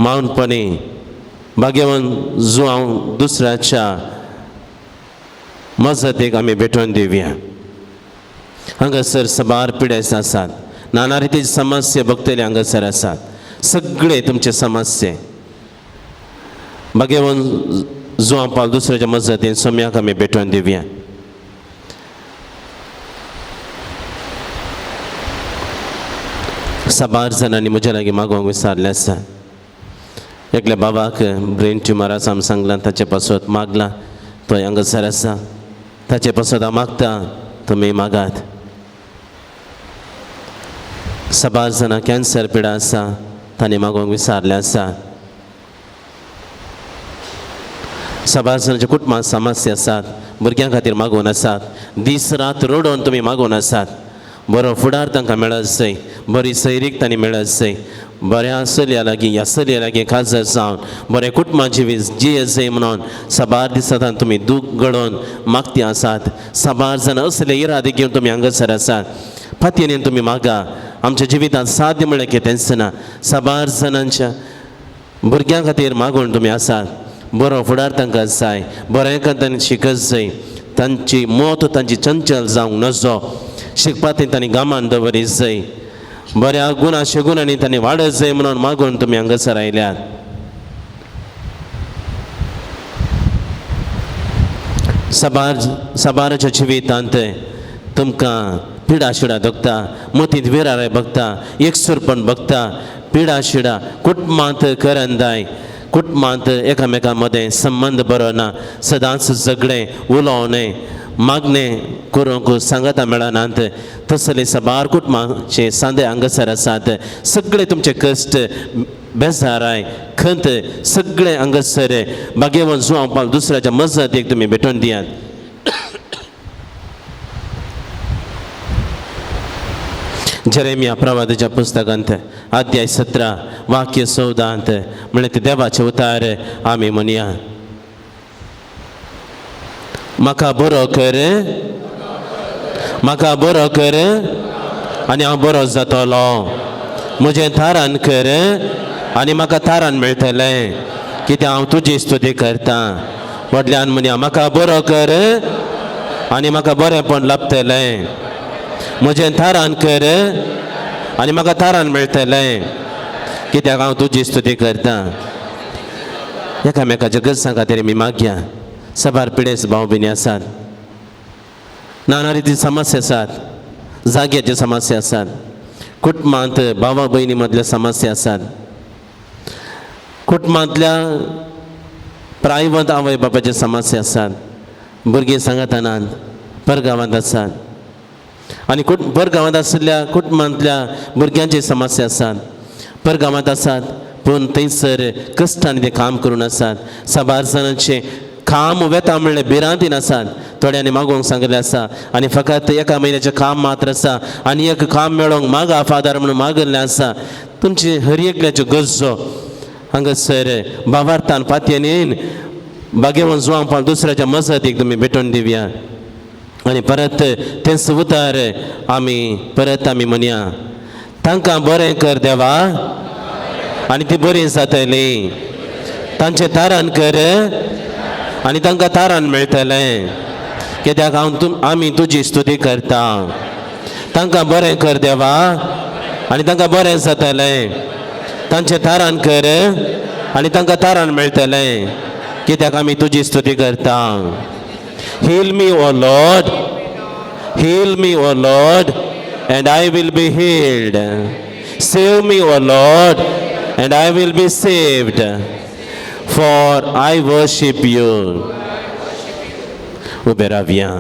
मावनपणी भाग्यवंत जुवांव दुसऱ्याच्या मजतीक आमी भेटोवन दिवया. हांगासर साबार पिडेस्त आसात. नाना रितीची समस्या बघतले हांगासर आसात. सगळे तुमचे समस्ये भाग्यवंत जुवां पावल दुसऱ्याच्या मजतीन सोम्याक आमी भेटोवन दिवया. साबार जाणांनी म्हज्या लागीं मागोवंक विसारलें आसा. एकल्या बाबाक ब्रेन ट्युमर आसा आमी सांगलां. ताचे पासत मागलां. तो हांगासर आसा. ताचे पासत हांव मागता तुमी मागात. साबार जाणां कॅन्सर पिडा आसा तांणी मागोवंक विसारलें आसा. साबार जाणांच्या कुटुंबांत समस्या आसात. भुरग्यां खातीर मागोवन आसात. दीस रात रडोवन तुमी मागोवन आसात. बरो फुडार तांकां मेळत जाय. बरी सैरीक तांणी मेळत जाय. बऱ्या चलया लागीं ह्या चलया लागीं खाजर जावन बरें कुटुंबां जिवीत जियेत जाय म्हणून साबार दिसांत तुमी दूख घडोवन मागती आसात. साबार जाणां असले इरादे घेवन तुमी हांगासर आसात. फातयेन तुमी मागा. आमच्या जिवितांत साध्य म्हळ्यार कितेंच ना. साबार जाणांच्या भुरग्यां खातीर मागून तुमी आसात. बरो फुडार तांकां जाय. बरें तांणी शिकत जाय. तांची मत तांची चंचल जावंक नजो. शिकपा तांणी गामान दवरीत जाय. बऱ्या गुणा शेगुणांनी तांणी वाडत जाय म्हणून मागून तुमी हांगासर आयल्यात. साबार साबाराच्या जिवितांत तुमकां पिडा शिडा दुखता. मतींत विराराय बघता. एकसुरपण बघता. पिडा शिडा कुटुंबांत करंदाय. कुटुंबांत एकामेकां मदें संबंद बरो ना. सदांच झगडें उलोवणें मागणें करूंक सांगाता मेळनात. तसले साबार कुटुंबाचे सांदे हांगासर आसात. सगळे तुमचे कश्ट बेजाराय खंत सगळे हांगासर भाग्यवंत जुवां पावल दुसऱ्याच्या मजतीक तुमी भेटोवन दियात. जेरेमिया प्रवादाच्या पुस्तकांत अध्याय 17 वाक्य 14 म्हळ्यार ते देवाचे उतार आमी म्हणया, म्हाका बरो कर, म्हाका बरो कर आनी हांव बरो जातलो, म्हजें थारान कर आनी म्हाका थारान मेळटलें, कित्याक हांव तुजी स्तुती करतां. व्हडल्यान म्हणया, म्हाका बरो कर आनी म्हाका बरेंपण लाभतलें, म्हजें थारान कर आनी म्हाका थारान मेळटलें, कित्याक हांव तुजी स्तुती करतां. एकामेकाच्या गरजां खातीर आमी मागया. साबार पिडेस्त भाव भयणी आसात, नाना रिती समस्या आसात, जाग्याची समस्या आसात, कुटुंबांत भावा भयणी मदल्यो समस्या आसात, कुटुंबांतल्या प्रायवंत आवय बापाची समस्या आसात, भुरगीं सांगातानात परगांवांत आसात आनी परगांवांत आशिल्ल्या कुटुंबांतल्या भुरग्यांची समस्या आसात, परगांवांत आसात पूण थंयसर कश्टांनी ते काम करून आसात. साबार जाणांचें काम वेता म्हणल्यार भिरांतीन आसात. थोड्यांनी मागोवंक सांगिल्लें आसा आनी फकत एका म्हयन्याचें काम मात्र आसा आनी एक काम मेळोंक मागा फादर म्हणून मागिल्लें आसा. तुमची हर एकल्याच्यो गरजो हांगासर बावार्थान पातयेन बागेवन जुवां पावल दुसऱ्याच्या मजतीक तुमी भेटोवन दिवया आनी परत तेंच उतार आमी परत आमी म्हणया, तांकां बरें कर देवा आनी ती बरी जातली, तांचें तारान कर आनी तांकां तारान मेळटलें, कित्याक हांव आमी तुजी स्तुती करता. तांकां बरें कर देवा आनी तांकां बरें जातलें, तांचें तारान कर आनी तांकां तारान मेळटलें, कित्याक आमी तुजी स्तुती करता. Heal me, O Lord, heal me, O Lord, and I will be healed. Save me, O Lord, and I will be saved, for I worship you. उबे रावया.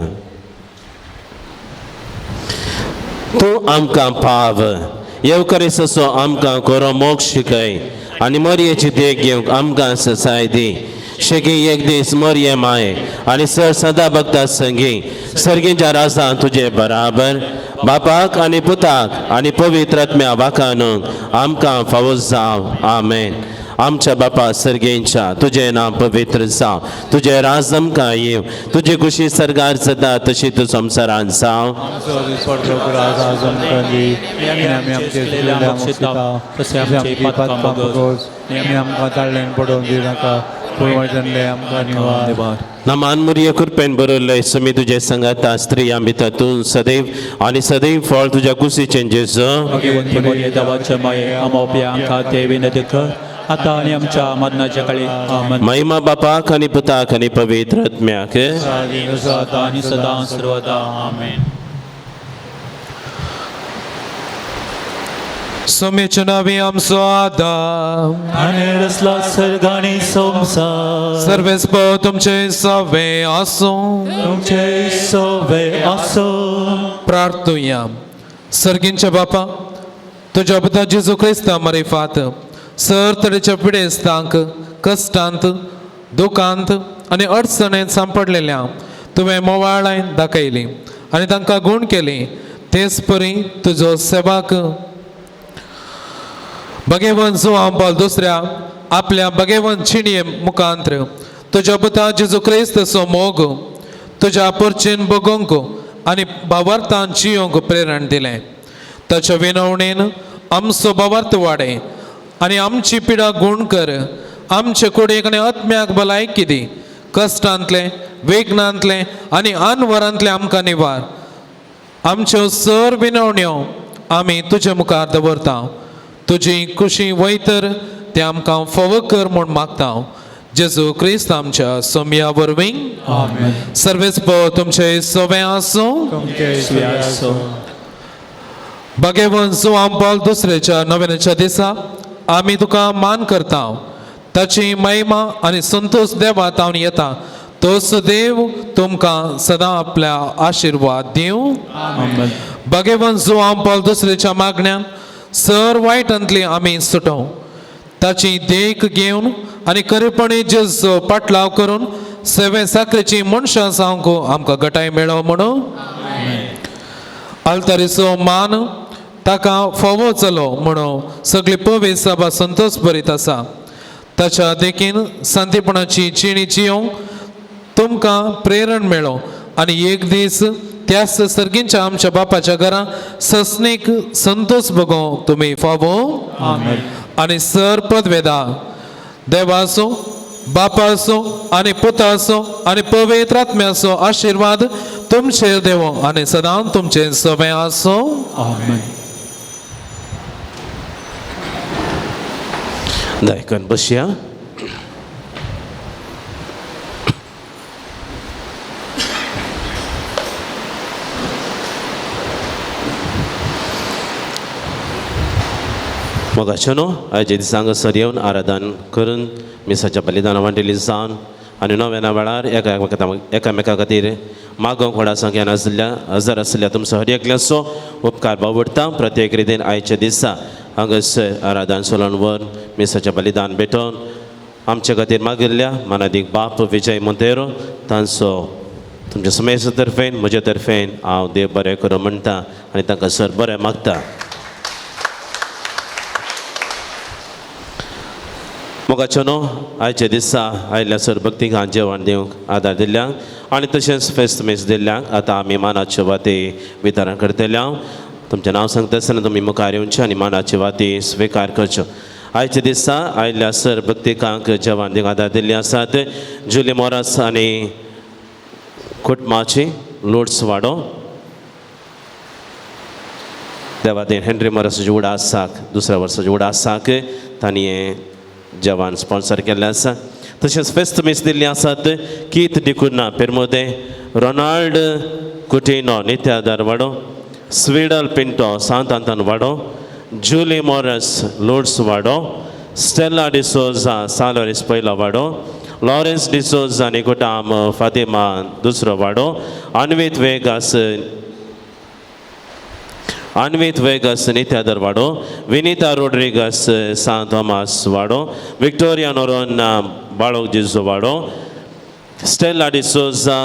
तूं आमकां पाव येवकरेसो आमकां कोरो मोग शिकय आनी मरयेची देख घेवंक आमकां ससाय दी. शेगी एक दीस मरये माय आनी सर सदा भक्ता संगी सर्गीच्या राजा तुजे बराबर बापाक आनी पुताक आनी पवित्र आत्म्या वाखाणूंक आमकां फावो जावं. आमेन. आमच्या बापा सर्गेंच्या तुजें नांव पवित्र जावं, तुजें राज आमकां येवं, तुजी खुशी सर्गार जाता तशी तूं संवसारांत जावं. नमान मुरये कृपेन बरयल्लें समी तुजे संगाता स्त्रियां भितर तूं सदैव आनी सदैव फळ तुज्या कुशीचें जेजू. आता आनी आमच्या मरणाच्या काळी. आमेन. महिमा बापाक आनी पुताक आनी पवित्र आत्म्याक आनी सदां सर्वदा. आमेन. सोमेचे नावे आमचो आदार आनी रसला सर्ग आनी संवसार सर्वेस्पो तुमचे सवे आसूं, तुमचे सवे आसूं. प्रार्थुया. सर्गींच्या बापा, तुज्या पुता जेजू क्रिस्ता मारिफात सर तरेच्या पिडेस्तांक कश्टांत दुखांत आनी अडचणेंत सांपडलेल्या तुवें मोवाळाय दाखयली आनी तांकां गूण केली, तेच परी तुजो सेवाक भगेवन जुवां पावल दुसऱ्या आपल्या भगेवन चिणये मुखांत्र तुज्या पुता जेजू क्रिस्ताचो मोग तुज्या परचेन बगोवंक आनी भावार्थान जियोंक प्रेरण दिलें. ताच्या विनवणेन आमचो भावार्थ वाडे आनी आमची पिडा गूण कर, आमचे कुडीक आनी आत्म्याक भलायकी दी, कश्टांतलें वेगनांतलें आनी अनवरांतलें आमकां निवार. आमच्यो सर विनवण्यो आमी तुजे मुखार दवरता, तुजी खुशी वयतर ते आमकां फावो कर म्हूण मागता, जेजू क्रिस्त आमच्या सोमया वरवीं. सर्वेस्पो तुमचे सवे आसूं. भगेवन जुवां पावल दुसरेच्या नव्याच्या दिसा आमी तुका मान करता, ताची महिमा आनी संतोश देवा तावन येता, तोच देव तुमकां सदां आपल्या आशिर्वाद दिवं. भगेवन जुवां पावल दुसरेच्या मागण्यान सर वायटांतली आमी सुटोवं, ताची देख घेवन आनी खरेपणी जेजूचो पाटलाव करून सेवे साकरेची मनशां जावंक आमकां गटाय मेळो म्हणून. आल्तारीचो मान ताका फावो जालो म्हणून सगळी पवित्र सभा संतोष भरीत आसा. ताच्या देखीन शांतीपणाची जिणी जियोंक तुमकां प्रेरण मेळो आनी एक दीस त्याच सर्गींच्या आमच्या बापाच्या घरा सस्नीक संतोष भोगो तुमी फावो. आनी सर पदवेदा देवाचो बापाचो आनी पुताचो आनी पवित्र आत्म्याचो आशिर्वाद तुमचेर देवो आनी सदां तुमचें सगळें आसूं. आमेन. दयाकन बसया. मोगाचें न्हू आयच्या दिसा हांगासर येवन आराधन करून मिसाच्या बलिदाना वांटेली जावन आनी नव्याना वेळार एकामेका खातीर मागोवंक व्हडा संख्यान आशिल्ल्या हजर आशिल्ल्या तुमचो हर एकल्याचो उपकार बावडटा. प्रत्येक रितीन आयच्या दिसा हांगासर आराधन सोलोन व्हरून मिसाचें बलिदान भेटोवन आमचे खातीर मागिल्ल्या मानादीक बाप विजय मोंतेरो तांचो तुमच्या समेस्त तर्फेन म्हजे तर्फेन हांव देव बरें करूं म्हणटा आनी तांकां सर बरें मागता. मोगाचो न्हू आयच्या दिसा आयिल्ल्या सर भक्तीक जेवण दिवंक आदार दिल्ल्यांक आनी तशेंच फेस्त मेज दिल्ल्यांक आतां आमी मानाच्यो वाती वितरण करतले. हांव तुमचें नांव सांगता आसतना तुमी मुखार येवचें आनी मानाची वाती स्विकार करच्यो. आयच्या दिसा आयिल्ल्या सर भक्तिकांक जेवण दिवंक आदार दिल्ली आसात जुली मोरास आनी कुटुंबाची लोड्स वाडो देवादेन हेनरी मोरासाची उडासाक दुसऱ्या वर्साची उडासाक तांणी जेवण स्पॉन्सर केल्लें आसा. तशेंच फेस्त मीस दिल्ली आसात कीत डिकुन्ना पेरमोदे रोनाल्ड कुटिनो नित्यादार वाडो स्वीडल पिंटो सांत आंतन वाडो जुली मोरस लोड्स वाडो स्टेला डिसोजा सालोरीस पयलो वाडो लॉरेन्स डिसोजा आनी कुटाम फातिमा दुसरो वाडो अन्वीत वेगस नित्यादर वाडो विनिता रोड्रिगस सांत थॉमास वाडो विक्टोरिया नोरोन बाळोक जिजो वाडो स्टेला डिसोजा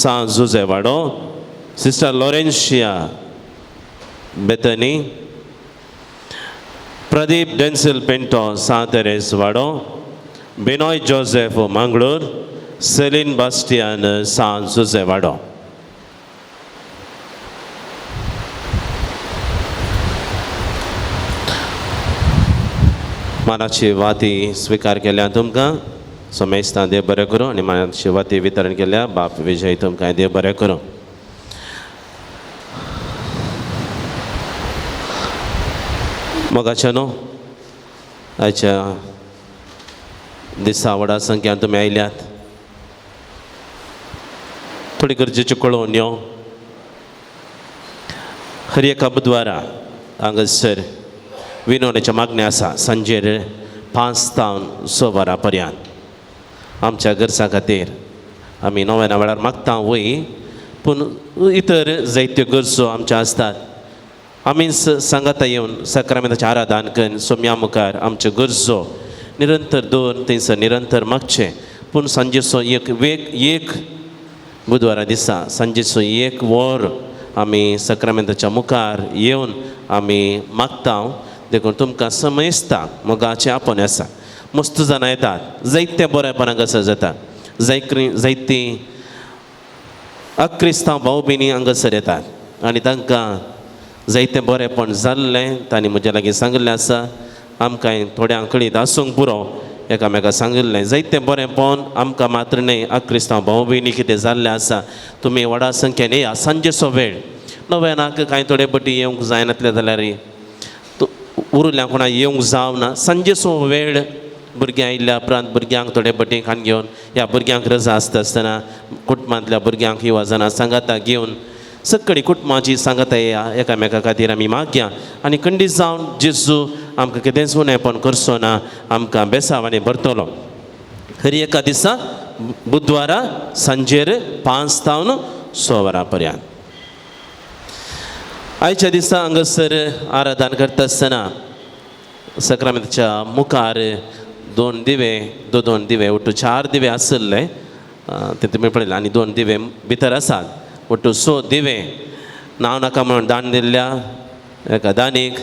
सांत जुजे वाडो sister Laurentia Bethany Pradeep Denzil Pinto Sant Teresa वाडो बिनॉय जोसेफ मंगळूर सेलीन बास्टियन सांत जुजे वाडो. मानाची वाती स्विकार केल्या तुमकां समेस्तां देव बरें करूं आनी मानाची वाती वितरण केल्या बाप विजय तुमकां देव बरें करूं. मोगाच्या न्हू आयच्या दिसा व्हडा संख्यान तुमी आयल्यात थोडी गरजेच्यो कळोवन यो. हर एका बुधवारा हांगासर विनवणेच्या मागणें आसा सांजेर 5 तावन 6 वरां पर्यंत आमच्या गरजां खातीर आमी नव्या वेळार मागता वय पूण इतर जायत्यो गरजो आमच्यो आसतात. आमी सांगाता येवन साक्रामेंताचें आराधन करून सोम्या मुखार आमच्यो गरजो निरंतर दोन थंयसर निरंतर मागचें. पूण सांजेचो एक वेग एक बुधवारा दिसा सांजेचो 1 वर आमी साक्रामेंताच्या मुखार येवन आमी मागता. देखून तुमकां समजता मोगाचें आपोवणें आसा. मस्त जाणां येतात जायते बरेपणां हांगासर जाता जायतीं अक्रिस्तांव भाव भयणी हांगासर येतात आनी तांकां जायतें बरेपण जाल्लें तांणी म्हज्या लागीं सांगिल्लें आसा. आमकां थोड्यांक कळीत आसूंक पुरो एकामेका सांगिल्लें जायतें बरेंपण आमकां मात्र न्हय अक्रिस्तांव भाव भयणी कितें जाल्लें आसा. तुमी व्हडा संख्येन येया सांजेचो वेळ नव्यानाक कांय थोडे पटी येवंक जायनातलें जाल्यार उरल्या कोणा येवंक जावना सांजेचो वेळ भुरग्यां आयिल्ल्या उपरांत भुरग्यांक थोडे पटी खाण घेवन ह्या भुरग्यांक रजा आसता आसतना कुटुंबांतल्या भुरग्यांक युवा जाणां सांगाता घेवन सगळीं कुटुंबाची सांगाता येया एकामेका खातीर आमी मागया आनी खंडीत जावन जेजू आमकां कितेंच उणेपण करचो ना आमकां बेसांवांनी भरतलो. हर एका दिसा बुधवारा सांजेर 5 तावन 6 वरां पर्यंत. आयच्या दिसा हांगासर आराधन करता आसतना साक्रामेंताच्या मुखार 2 दिवे 2 दिवे ಒಟ್ಟು 4 दिवे आशिल्ले ते तुमी पळयले आनी 2 दिवे भितर आसात. ಒಟ್ಟು 6 दिवे नांव नाका म्हणून दान दिल्ल्या एका दानीक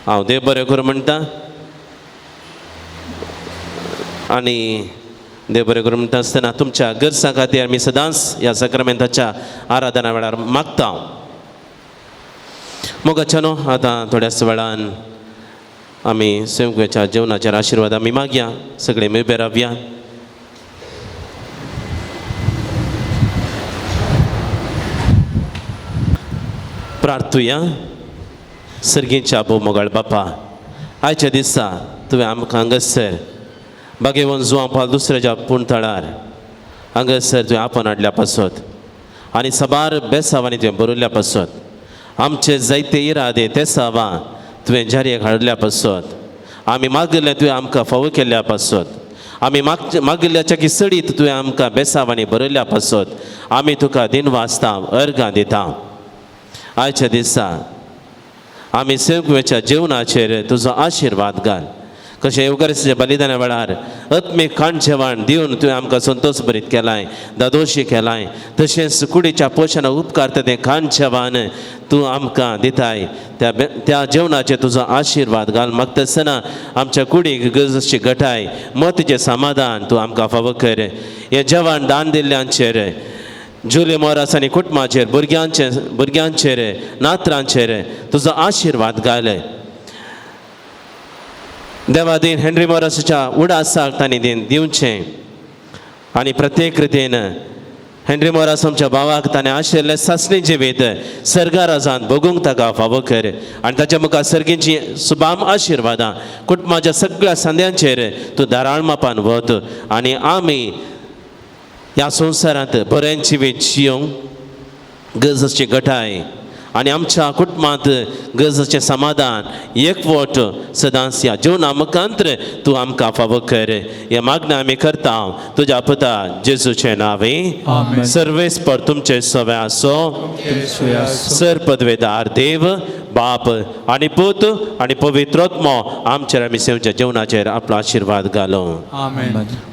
हांव देव बरें करूं म्हणटा आनी देव बरें करूं म्हणटा आसतना तुमच्या गरजां खातीर आमी सदांच ह्या साक्रामेंताच्या आराधना वेळार मागता. मोगाच्या न्हू आतां थोड्याच वेळान आमी सेवकेच्या जेवणाचेर आशिर्वाद आमी मागया. सगळे उबे रावया. प्रार्थुया. सर्गीच्या भोव मोगाळ बापा, आयच्या दिसा तुवें आमकां हांगासर बागेवन जुवां पाल दुसऱ्याच्या पुणतळार हांगासर तुवें आपोवन हाडल्या पासत आनी साबार बेसावांनी तुवें बरयल्या पासत आमचे जायते इरादे तेसावां तुवें जारयेक हाडल्या पासत आमी मागिल्लें तुवें आमकां फावो केल्ल्या पासत आमी मागिल्ल्याच्या किसडीत तुवें आमकां बेसावांनी बरयल्या पासत आमी तुका दिनवासता, अर्गां दिता. आयच्या दिसा आमी सेवकेच्या जेवणाचेर तुजो आशिर्वाद घाल. कशें येवकाराच्या बलिदाना वेळार आत्मीक खाण जेवण दिवन तुवें आमकां संतोश भरीत केलाय, दादोशी केलाय, तशेंच कुडीच्या पोशणा उपकारता तें खाण जेवण तूं आमकां दिताय. त्या जेवणाचेर तुजो आशिर्वाद घाल. मागता आसतना आमच्या कुडीक गरजेची घटाय, मतीचें समाधान तूं आमकां फावो कर. हें जेवण दान दिल्ल्यांचेर, जुली मोरास आनी कुटुंबाचेर, भुरग्यांचेर, नातरांचेर तुजो आशिर्वाद घाल. देवादीन हेनरी मोरासाच्या उडासाक तांणी दिन दिवचें आनी प्रत्येक रितीन हेनरी मोरास आमच्या भावाक ताणें आशिल्लें सासणी जिवीत सर्गाराजान भोगूंक ताका फावो कर आनी ताच्या मुखार सर्गींची सुबाम आशिर्वादां कुटुंबाच्या सगळ्या संद्यांचेर तूं धाराळ मापान वत आनी आमी ह्या संवसारांत बरें जिवीत जियोंक गरजेची घटाय आनी आमच्या कुटुंबांत गरजेचें समाधान एकवट सदांच ह्या जेवणा मुखांत्र तूं आमकां फावो कर. हे मागणें आमी करता तुज्या पुता जेजूचें नांवे. सर्वेस्पर तुमचें सवे आसो. सर पदवेदार देव बाप आनी पूत आनी पवित्र आत्मो आमचेर आमी सेवच्या जेवणाचेर आपलो आशिर्वाद घालो.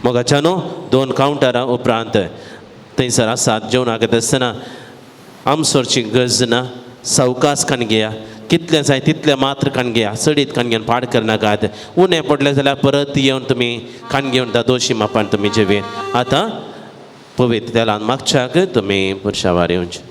मोगाच्या न्हू 2 कावंटरां उपरांत थंयसर आसात जेवणाक येता आसतना आमसोरची गरज ना. सावकास खाण घेया, कितलें जाय तितलें मात्र खाण घेया, चडीत खाण घेवन पाड करनाकात. उणें पडलें जाल्यार परत येवन तुमी खाण घेवन दादोशी मापान तुमी जेवेत. आतां पवित्र तेलान मागच्याक तुमी पुरशावार येवचें.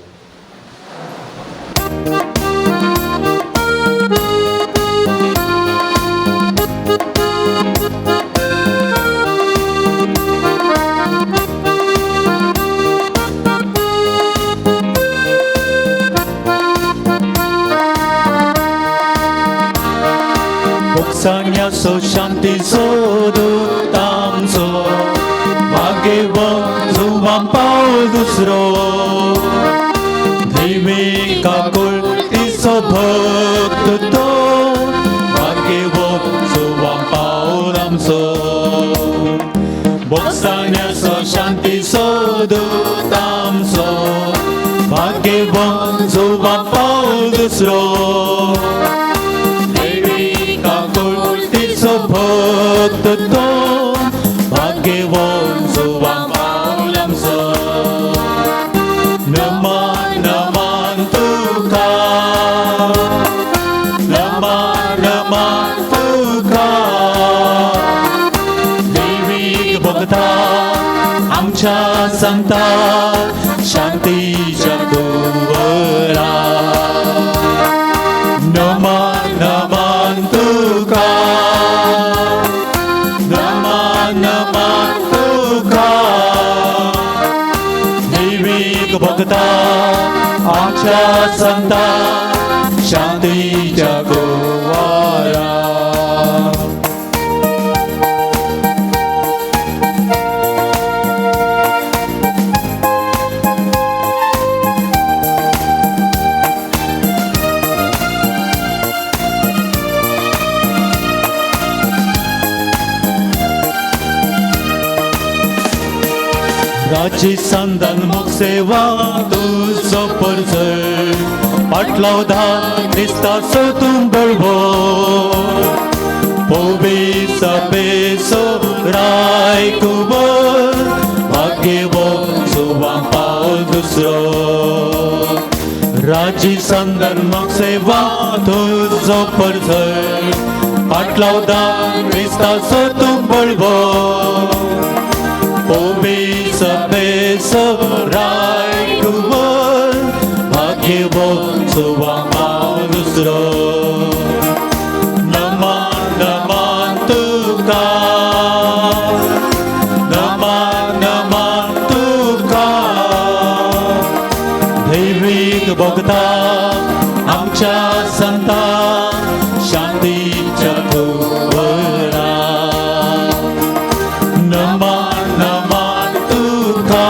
सांग्याचो शांतीचो दूत आमचो भाग्यवंत जुवां पावल दुसरो देवी काकुळतीचो भक्त तो भाग्यवंत जुवां पावल आमचो. बोगसाण्याचो शांतीचो दूत आमचो भाग्यवंत जुवां पावल दुसरो भक्त तो भाग्यवंत जुवां पावल आमचो. नमन नमन तुका, नमन नमन तुका, देवी भक्ता आमच्या सांगता शांतीच्या कुंवरा. नमन नमन तुका, नमन नमन तुका, देवीक भक्ता आमच्या सांगता शांतीच्या कुंवरा. राजी संदन मुख सेवा तुजो परजळ पाटलाव धार दिसतासो तूं बळवो पोवेसा बेसो राय कुंवर भाग्यवंत जुवां पावल दुसरो. ताजी संदर्भ सेवा तुजो परजळ पाटलावदा क्रिस्ताचो तूं बळवो ओबी सभेस राय कुंवर भाग्यवो सुवा दुसरो नमन नमन तुका नमन नमन तुका दैवीक भोगता आमच्या संता शांतीच्या कुंवरा नमन नमन तुका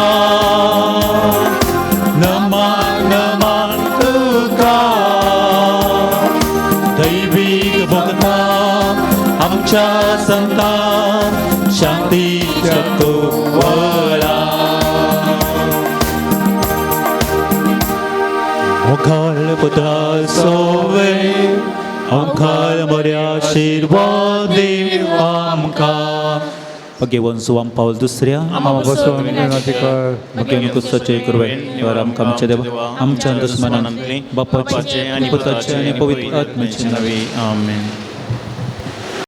नमन नमन तुका दैवीक भोगता आमच्या संता शांतीच्या कुंवरा मुखार पुत्रा सोवे आमखार बऱ्या आशिर्वाद आमकां भगेवन सुवाम पावल दुसऱ्या भगेवन कुस्ताचे कुरवे देवा आमकां आमच्या देवा आमच्या दुस्मनांतली बापाचे आनी पुताचे आनी पवित्र आत्म्याचे नांव आमेन.